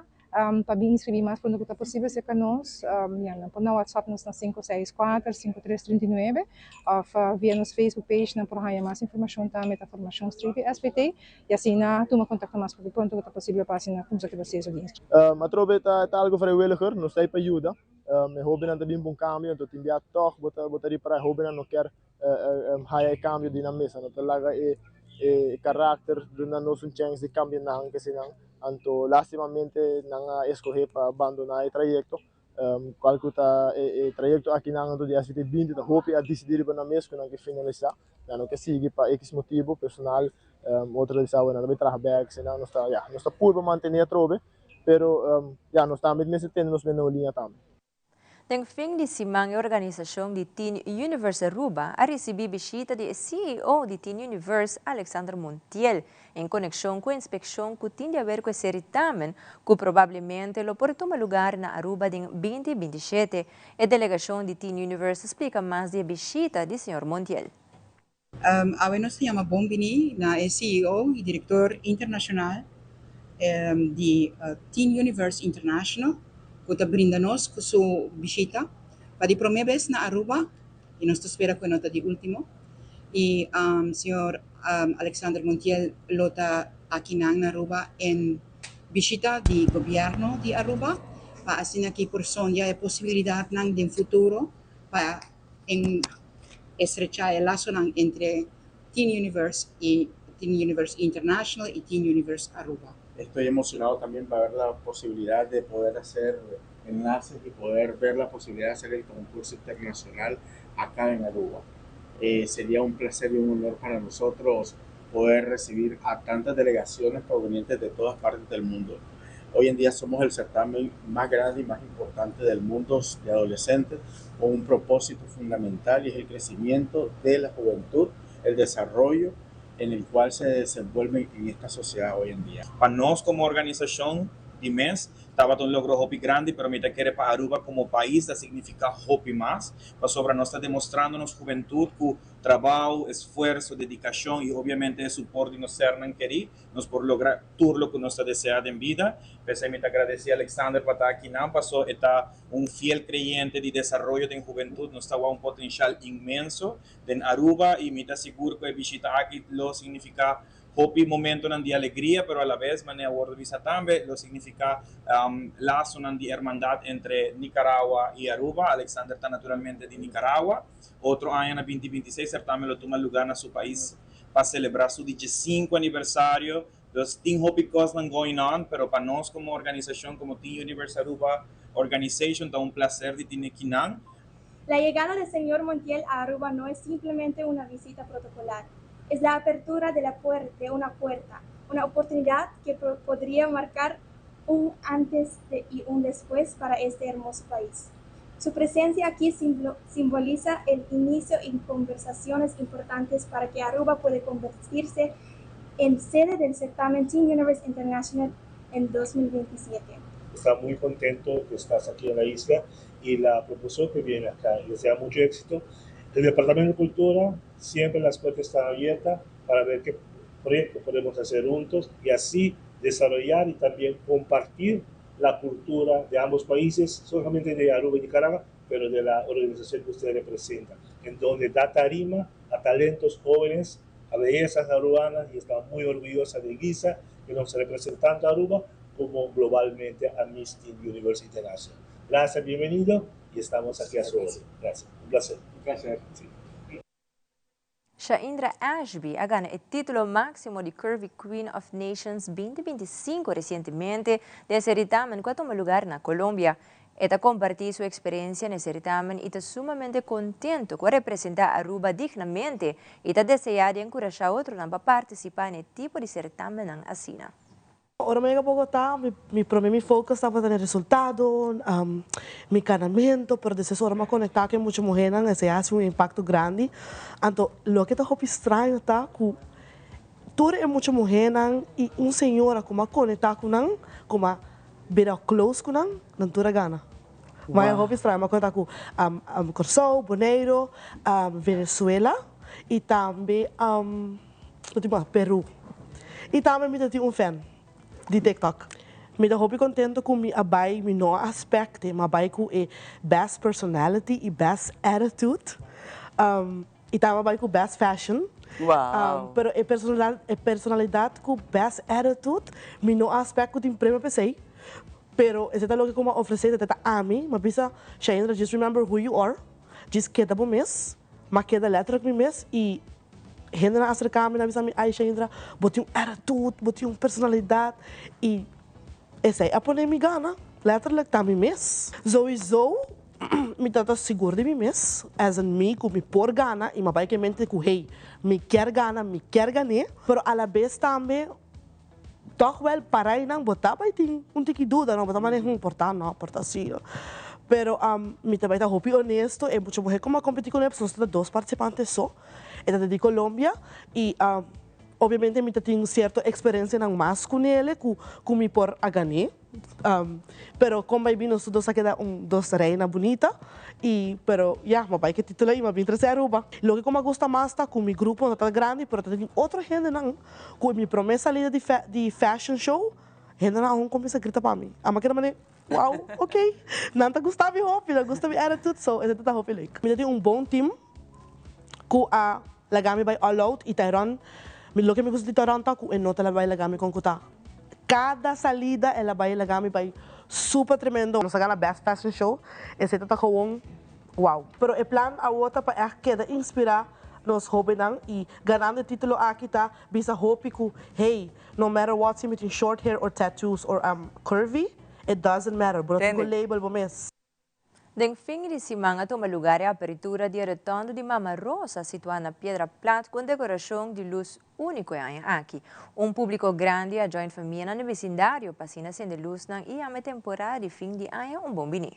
Pa bin inscribi mas pronto cu ta posibel cerca nos, ya nan por na WhatsApp nos na 564 5339 of via nos Facebook page nan por haya mas informacion tambe ta Formacion Streepie SVT y asina tuma contacto mas pronto cu ta posibel pa asina cuminsa cu e proceso di inscripcion. Atrobe ta algo vrijwilliger, nos ta ei pa yuda. E hobennan ta bin pa un cambio, anto tin bia tog bo ta bo ta ripara e hobennan no kier haya e cambio di nan mes, nan no ta laga e e karakter duna nos un chèns di kambia nan kesinan. Anto lastimamente nan a eskohé pa bandoná e trayekto, kual ku ta e trayekto akinan anto di SVT 20 ta hopi a disidí riba nan mes ku nan ke finalisá, nan no ke sigui pa ekis motibu personal, otro ta bisa awe nan ta bai traha bèk, asina nos ta ya nos ta purba mantené atrobe, pero ya nos tambe mester tene nos mes na un liña tambe. Den fin di siman e organisashon di Teen Universe Aruba a risibí bishita di e ceo di Teen Universe, Alexander Montiel, en konekshon ku e inspekshon ku tin di aber ku e seritamen ku probablemente lo por tuma lugar na Aruba den 2027. E delegashon di Teen Universe ta splika mas di e bishita di señor Montiel. Awe nos ta yama bon bini na e ceo y director internacional di Teen Universe International cu ta brinda nos cu su bishita pa di prome bes na Aruba y nos ta spera cu e no ta di ultimo y señor Alexander Montiel lo ta akinan na Aruba en bishita di gobierno di Aruba pa asina aki por sondia e posibilidadnan den futuro pa en estrechá e lasonan entre Teen Universe y Teen Universe International y Teen Universe Aruba. Estoy emocionado también para ver la posibilidad de poder hacer enlaces y poder ver la posibilidad de hacer el concurso internacional acá en Aruba. Eh, sería un placer y un honor para nosotros poder recibir a tantas delegaciones provenientes de todas partes del mundo. Hoy en día somos el certamen más grande y más importante del mundo de adolescentes con un propósito fundamental y es el crecimiento de la juventud, el desarrollo en el cual se desenvuelven en esta sociedad hoy en día. Pa nos como organisacion di mes, Tabata un logro hopi grandi, pero mi ta kere pa Aruba como pais ta significa hopi mas, pasobra nos ta demostrando nos hubentud cu trabao, esfuerso, dedicacion y obviamente e support di nos sernan keri, nos por logra tur loke nos ta desea den bida. P'esei mi ta agradeci Alexander pa ta akinan, paso e ta un fiel creyente di desaroyo den hubentud. Nos ta wak un potencial inmenso den Aruba y mi ta sigur cu e bishita aki lo significa Hopi momentonan di alegria, pero alabes, manera a wordo bisa tambe, lo significa lasonan di hermandad entre Nicaragua y Aruba. Alexander ta naturalmente di Nicaragua. Otro aña na binti 26 certamen lo tuma lugar na su pais pa celebra su di diescinco aniversario. Dus tin hopi cosnan going on, pero pa nos como organisacion, como Teen Universe Aruba Organization, ta un placer di tine kinan. La llegada del señor Montiel a Aruba no es simplemente una visita protocolar, es la apertura de, la de una puerta, una oportunidad que podría marcar un antes de y un después para este hermoso país. Su presencia aquí simboliza el inicio en conversaciones importantes para que Aruba pueda convertirse en sede del certamen Teen Universe International en 2027. Está muy contento que estás aquí en la isla y la propuso que viene acá. Y desea mucho éxito. El Departamento de Cultura, siempre las puertas están abiertas para ver qué proyectos podemos hacer juntos y así desarrollar y también compartir la cultura de ambos países, solamente de Aruba y Nicaragua, pero de la organización que usted representa, en donde da tarima a talentos jóvenes, a bellezas arubanas, y está muy orgullosa de Guisa, que nos representa a Aruba como globalmente a Miss Teen Universe International. Gracias, bienvenido y estamos aquí a su orden. Gracias, un placer. Un placer. Sí. Shaindra Ashby a gana e titulo maximo di Curvy Queen of Nations 2025 recientemente den e certamen cu a tuma lugar na Colombia. E ta comparti su experiencia na e certamen y ta sumamente contento cu a representa Aruba dignamente y ta desea di encurasha otronan pa participa na e tipo di certamennan asina. Ora mi a yega Bogotá, mi promé mi focus tabata na e resultado, mi kanamento, pero despues ora mi a konektá ku e mucha muhénan esei a hasi un impakto grandi. Anto loke ta hopi straño ta ku tur e mucha muhénan i un señora ku mi a konektá ku nan, ku mi a bira close ku nan, nan tur a gana. Ma e hopi straño, mi a konektá ku Kòrsou, Boneiru, Venezuela i tambe. Peru. Y tambe mi ta tin un fan di TikTok. Mi ta hopi contento cu mi a bay, mi no a aspecte, mi a bay cu e best personality y best attitude. Y tambe a bay cu best fashion. Wow. Pero e e personalidad cu best attitude, mi no a aspect cu tin premio p'esey. Pero esey ta loke cu mi a ofrece, esey ta ami. Mi a bisa, Shaindra, just remember who you are. Just keda bo mes. Mi a keda letterlijk mi mes y Hendenan a aserká mi, nan a bisa mi, Ay Shaindra, bo tin un attitude, bo tin un personalidat i esei a pone mi gana, letterlijk ta mi mes. Souiso mi tabata sigur di mi mes, as in mi ku mi por gana i mi a bai ku e mente ku hey, mi kier gana, mi kier gan'é, pero alabes tambe tòg wèl para einan bo ta bai tin un tiki duda no, bo ta mane por ta no, por ta si no. Pero mi ta bai ta hopi honesto, e mucha muhé ku mi a kompetí kuné pasobra nos ta dos partisipante so, e ta di Colombia i obviamente mi ta tin sierto eksperensianan mas kunele ku ku mi por a gané. Pero kon bai bin nos tur dos a keda un dos reina bunita y pero ya mi a bai ke titulo y mi a bin trece Aruba. Loke ku mi a gusta mas ta ku mi grupo no ta grandi pero ta tin otro hendenan ku mi prome salida di di fashion show hendenan aun kuminsa grita pa mi. Ami a keda mane wow ok nan ta gusta mi hopi nan gusta mi attitude so esei ta hopi leuk. Mi ta tin un bon team ku a laga mi bai all out y Tyron mi loke mi gusta di Tyron ta ku e no ta bai laga mi kon ku ta. Cada salida el a bay laga mi bay super tremendo. Nos a gana best fashion show, esey ta ta gewoon wow. Pero e plan awo ta pa echt keda inspira nos hobennan y ganando e titulo aki ta bisa hopi cu hey, no matter what si mi tin short hair or tattoos or I'm curvy, it doesn't matter, bo no tin cu label bo mes. Den fin di siman a tuma lugar e apertura di e rotondo di Mama Rosa situá na Piedra Plat ku un dekorashon di lus úniko e aña aki. Un públiko grandi a join famianan di besindario pa asina sende lusnan i yama e temporada di fin di aña un bon biní.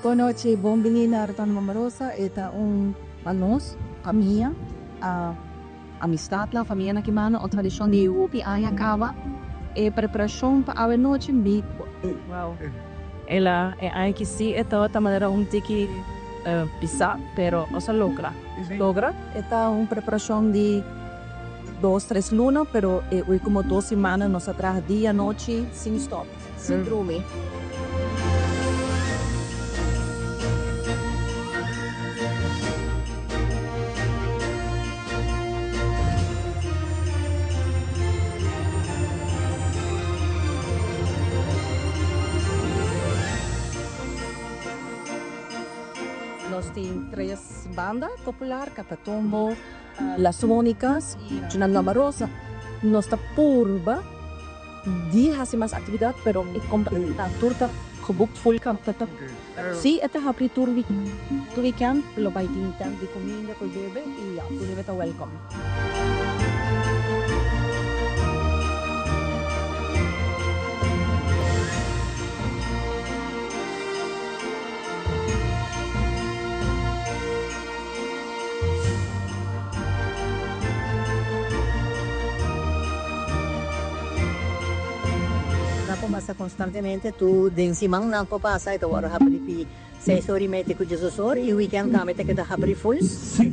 Bon nochi, bon bini na Rotonda Mama Rosa. E ta un pa nos, famia, amistadnan, famianan ki manda un tradishon di hopi aña kaba. E preparashon pa awe nochi mi. Wow. El a e aña ki si e tabata manera un tiki pisá, pero nos a logra. Logra. E ta un preparashon di dos, tres luna, pero e ultimo dos simana nos a traha dia, nochi, sin stop, sin drumi. Nos tin tres banda popular, Catatumbo, Las Mónicas y Junan Mama Rosa. Nos ta purba di haci mas actividad pero e compra tur ta geboekt full Si e ta habri tur weekend lo bay tin tent di cuminda por bebe y ya tur hende ta welcome. Nan por pasa constantemente tur den siman nan por pasa y ta worde habri pi seis ora y media te cu diesdos or y weekend tambe ta keda habri full.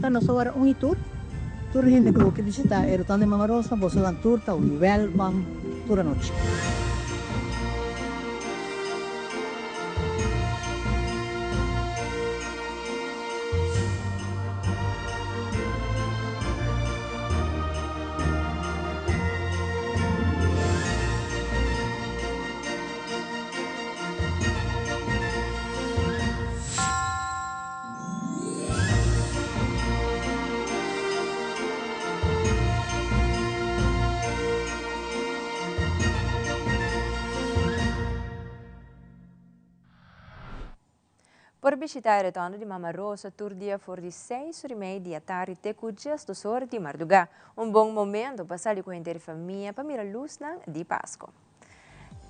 Ta nos ta worde un y tur, tur hende cu ke bishita e Rotonda di Mama Rosa boso nan tur ta welcome tur anochi. Por bishita e Rotonda di Mama Rosa tur dia for di seis ora y mei di atardi te cu diesdos ora di marduga. Un bon momento pa sali cu henter famia pa mira luznan di Pasco.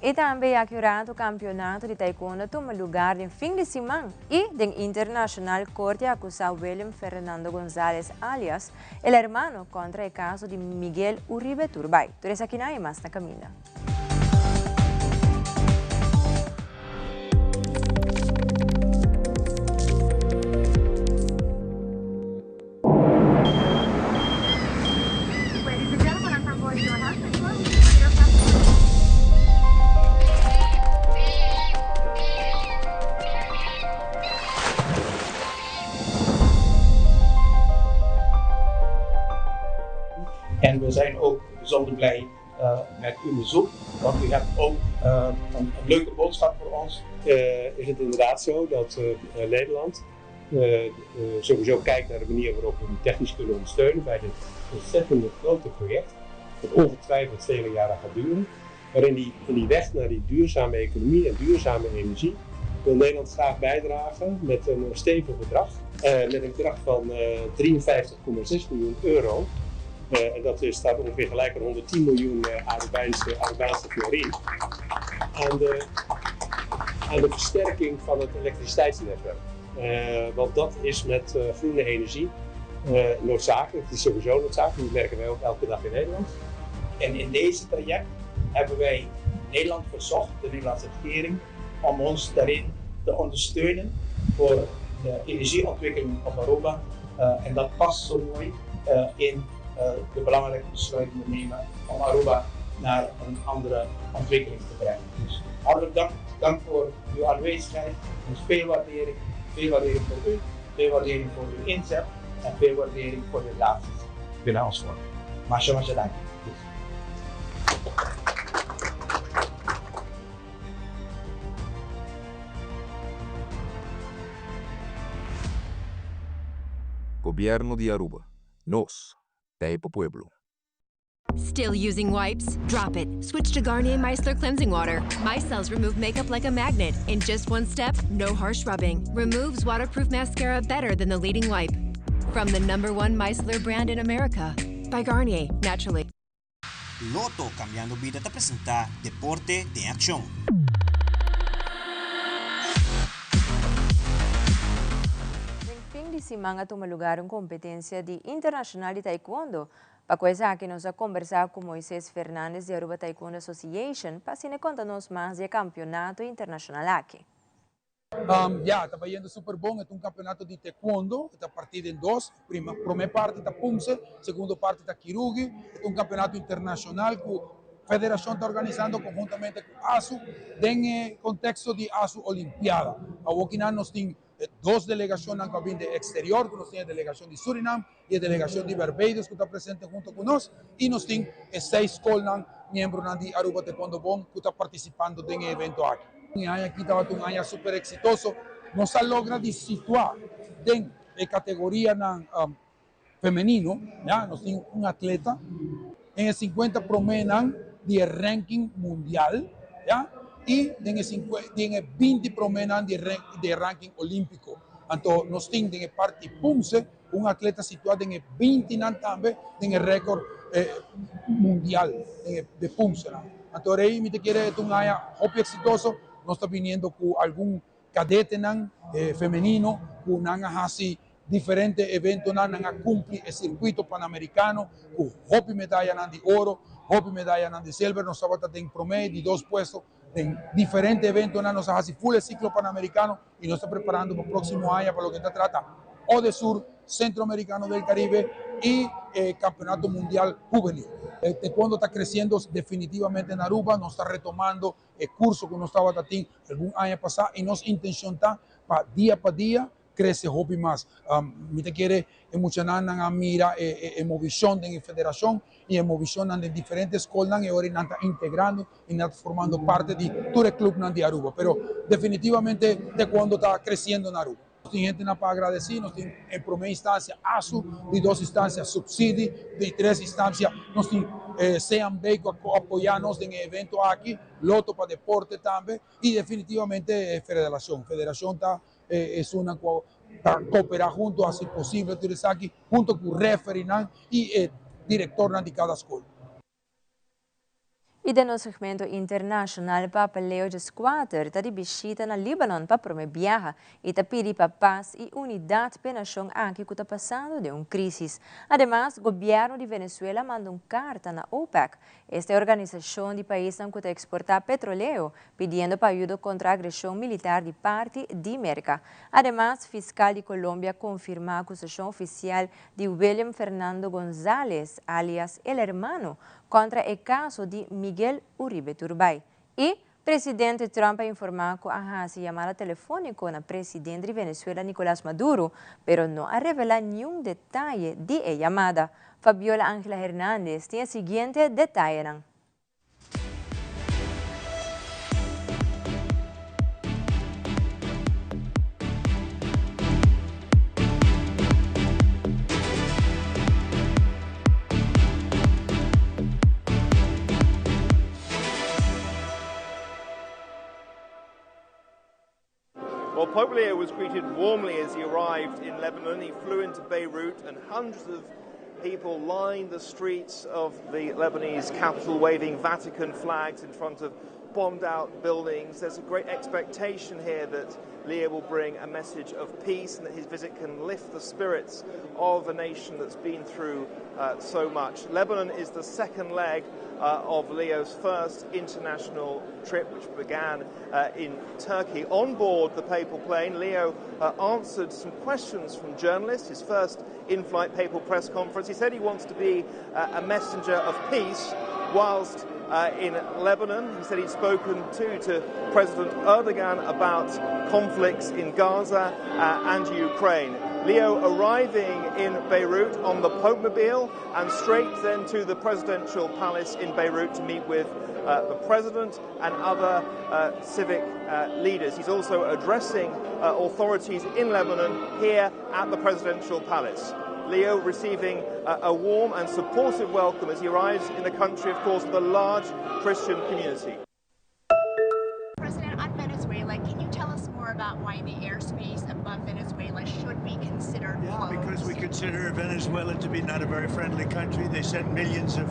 Y tambe ya ki rato campeonato di taekwondo a tuma lugar den fin di siman y den Internacional Corte a acusa William Fernando Gonzalez alias El Hermano contra e caso di Miguel Uribe Turbay. Tur esakinan y mas na caminda. En we zijn ook bijzonder blij met uw bezoek, want u hebt ook een leuke boodschap voor ons. Is het inderdaad zo dat Nederland sowieso kijkt naar de manier waarop we u technisch kunnen ondersteunen bij dit ontzettende grote project, dat ongetwijfeld vele jaren gaat duren. Maar in die, in die weg naar die duurzame economie en duurzame energie wil Nederland graag bijdragen met een stevig bedrag. met een bedrag van 53,6 miljoen euro. en dat is, staat ongeveer gelijk aan 110 miljoen Arubaanse, Arubaanse florin. Aan de, aan de versterking van het elektriciteitsnetwerk. want dat is met groene energie noodzakelijk. Het is sowieso noodzakelijk, dat merken wij ook elke dag in Nederland. En in deze traject hebben wij Nederland verzocht, de Nederlandse regering, om ons daarin te ondersteunen voor de energieontwikkeling op Aruba. Uh, en dat past zo mooi uh, in uh, de belangrijke besluiten die we nemen om Aruba naar een andere ontwikkeling te brengen. Dus hartelijk dank, dank voor uw aanwezigheid, dus veel waardering, veel waardering voor u, veel waardering voor uw inzet en veel waardering voor de relaties binnen ons vorm. Masha, masha, dank. Gobierno di Aruba. Nos, ta pa pueblo. Still using wipes? Drop it. Switch to Garnier Micellar Cleansing Water. Micelles remove makeup like a magnet. In just one step, no harsh rubbing. Removes waterproof mascara better than the leading wipe. From the number one micellar brand in America. By Garnier, naturally. Lotto Cambiando Bida ta presenta Deporte den Accion. siman a tuma lugar un competencia di internacional di taekwondo. Pa cu esaki nos a combersa cu Moises Fernandez di Aruba Taekwondo Association pa asina conta nos mas di e campeonato internacional aki. Ya, ta bayendo super bon. E ta un campeonato di taekwondo. E ta parti den dos. Prome parti ta Pumse, segundo parti ta Kirugi. E ta un campeonato internacional cu Federacion ta organisando conhuntamente cu ASU den e contexto di ASU Olimpiada. Awokinan nos tin dos delegacionnan cu a bin den exterior, cu nos tin e delegacion di Surinam y e delegacion di Barbados cu ta presente hunto cu nos y nos tin e seis scolnan miembronan di Aruba Taekwondo Bond cu ta participando den e evento aki. E aña aki tabata un aña super exitoso, nos a logra di situa den e categorianan femenino, ya, nos tin un atleta den e cincuenta promenan di e ranking mundial, ya, y den e den e binti promenan di e ranking olimpico. Anto nos tin den e parti Pumse Un atleta situá den e bintinan tambe den e rékòrt mundial den e de pumsenan. Anto rei mi ta kere e ta un aña hopi eksitoso. Nos ta biniendo ku algun kadetenan femenino ku nan a hasi diferente eventonan, nan a kumpli e sirkuito panamerikano ku hopi medayanan di oro, hopi medayanan di silver. Nos tabata den promé i di dos puesto den diferente eventonan. Nos a hasi ful e siklo panamerikano. y nos ta preparando pa proximo aña pa loke ta trata Odesur, Centroamericano del Caribe y e Campeonato Mundial Juvenil. E taekwondo ta creciendo definitivamente na Aruba, nos ta retomando e curso cu nos tabata tin algun aña pasa y nos intencion ta pa dia pa dia crece hopi mas. Mi ta kere e muchanan nan a mira e movicion den e federacion y e movicionnan den diferente scolnan y ora nan ta integrando y nan ta formando parte di tur e clubnan di Aruba. Pero definitivamente taekwondo ta creciendo na Aruba. Nos tin hentenan pa agradeci, nos tin en prome instancia ASU, di dos instancia Subsidi, di tres instancia nos tin CMB cu a apoya nos den e evento aki, Lotto pa Deporte tambe y definitivamente Federacion. Federacion ta esunnan cu ta coopera hunto haci posible tur esaki hunto cu refereenan y e directornan di cada school. Y den nos segmento internacional Papa Leo xvi ta di bishita na Libanon pa prome biaha y ta pidi pa paz y unidad p'e nacion aki cu ta pasando den un crisis. Ademas, gobierno di Venezuela manda un carta na OPEC, esta e organisacion di paisnan cu ta exporta petroleo, pidiendo pa ayudo contra agresion militar di parti di Merca. Ademas, fiscal di Colombia a confirma acusacion oficial di William Fernando Gonzalez, alias El Hermano, contra e caso di Miguel Uribe Turbay. Y, presidente Trump a informa cu a haci yamada telefonico na presidente di Venezuela Nicolas Maduro, pero no a revela niun detaye di e yamada. Fabiola Angela Hernandez tin e siguiente detayenan. Well, Pope Leo was greeted warmly as he arrived in Lebanon. He flew into Beirut and hundreds of people lined the streets of the Lebanese capital waving Vatican flags in front of bombed out buildings. There's a great expectation here that Leo will bring a message of peace and that his visit can lift the spirits of a nation that's been through uh, so much. Lebanon is the second leg uh, of Leo's first international trip, which began uh, in Turkey. On board the papal plane, Leo uh, answered some questions from journalists, his first in flight papal press conference. He said he wants to be uh, a messenger of peace whilst uh, in Lebanon. He said he'd spoken to, to President Erdogan about conflicts in Gaza uh, and Ukraine. Leo arriving in Beirut on the Popemobile and straight then to the presidential palace in Beirut to meet with uh, the president and other uh, civic uh, leaders. He's also addressing uh, authorities in Lebanon here at the presidential palace. Leo receiving a, a warm and supportive welcome as he arrives in the country, of course, with a large Christian community. President, on Venezuela, can you tell us more about why the airspace above Venezuela should be considered yeah, closed? because we consider Venezuela to be not a very friendly country. They sent millions of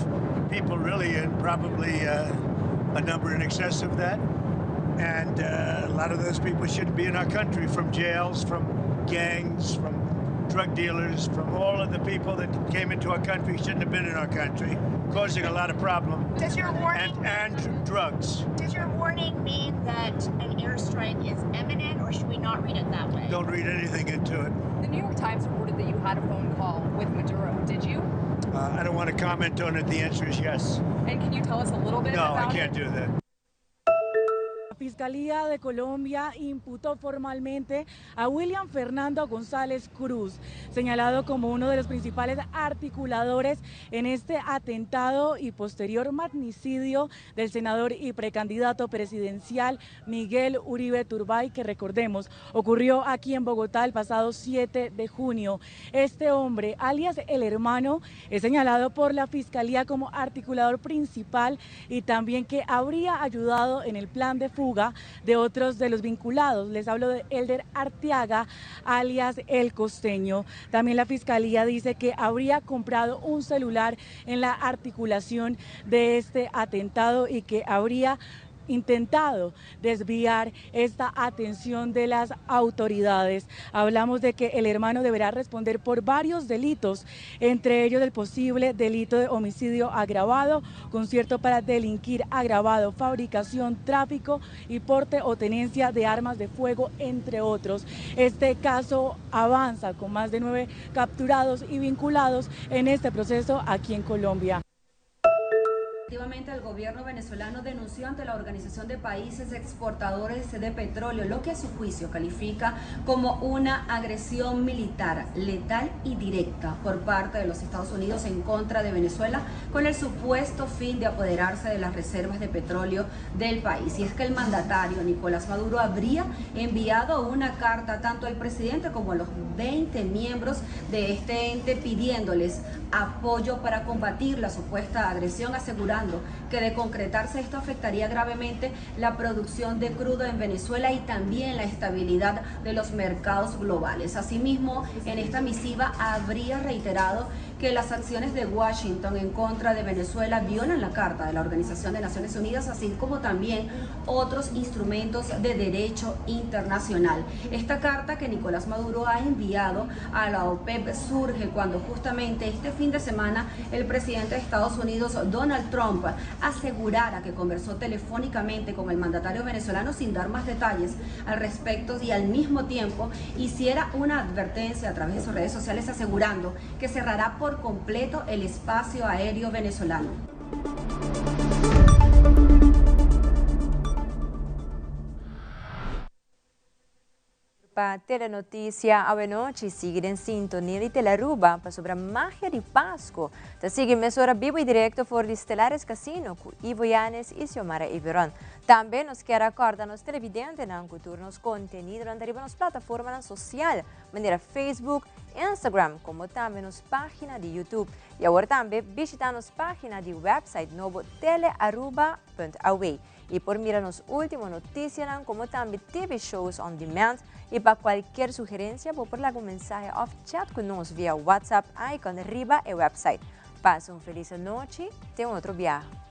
people, really, and probably uh, a number in excess of that. And uh, a lot of those people shouldn't be in our country from jails, from gangs, from drug dealers, from all of the people that came into our country shouldn't have been in our country, causing a lot of problems. Does your warning and, and drugs. Does your warning mean that an airstrike is imminent, or should we not read it that way? Don't read anything into it. The New York Times reported that you had a phone call with Maduro. Did you? Uh, I don't want to comment on it. The answer is yes. And can you tell us a little bit no, about I can't do that. Fiscalía de Colombia imputó formalmente a William Fernando González Cruz, señalado como uno de los principales articuladores en este atentado y posterior magnicidio del senador y precandidato presidencial Miguel Uribe Turbay, que recordemos ocurrió aquí en Bogotá el pasado 7 de junio. Este hombre, alias el hermano, es señalado por la Fiscalía como articulador principal y también que habría ayudado en el plan de fuga de otros de los vinculados. Les hablo de Elder Arteaga, alias El Costeño. También la Fiscalía dice que habría comprado un celular en la articulación de este atentado y que habría intentado desviar esta atención de las autoridades. Hablamos de que el hermano deberá responder por varios delitos, entre ellos el posible delito de homicidio agravado, concierto para delinquir agravado, fabricación, tráfico y porte o tenencia de armas de fuego, entre otros. Este caso avanza con más de nueve capturados y vinculados en este proceso aquí en Colombia. Efectivamente, el gobierno venezolano denunció ante la Organización de Países Exportadores de Petróleo lo que a su juicio califica como una agresión militar letal y directa por parte de los Estados Unidos en contra de Venezuela con el supuesto fin de apoderarse de las reservas de petróleo del país. Y es que el mandatario Nicolás Maduro habría enviado una carta tanto al presidente como a los 20 miembros de este ente pidiéndoles apoyo para combatir la supuesta agresión, asegurando que de concretarse esto afectaría gravemente la producción de crudo en Venezuela y también la estabilidad de los mercados globales. Asimismo, en esta misiva habría reiterado que las acciones de Washington en contra de Venezuela violan la Carta de la Organización de Naciones Unidas, así como también otros instrumentos de derecho internacional. Esta carta que Nicolás Maduro ha enviado a la OPEP surge cuando justamente este fin de semana el presidente de Estados Unidos, Donald Trump, asegurara que conversó telefónicamente con el mandatario venezolano sin dar más detalles al respecto y al mismo tiempo hiciera una advertencia a través de sus redes sociales asegurando que cerrará por completo el espacio aéreo venezolano. Pa Telenoticia awenochi sigui den sintonia di Telearuba pasobra magia di Pasco ta sigui mesora bibo y directo for di Stellaris Casino cu Ivo Yanes y Xiomara Everon. Tambe nos kier a corda nos televidentenan cu tur nos contenidonan ta riba nos plataformanan social manera Facebook, Instagram como tambe nos pagina di YouTube. Y awor tambe bishita nos pagina di website nobo telearuba.aw y por mira nos ultimo noticianan como tambe TV shows on demand y pa cualkier sugerencia bo por laga un mensahe of chat cu nos via WhatsApp icon riba e website. Pasa un feliz anochi, te un otro biaha.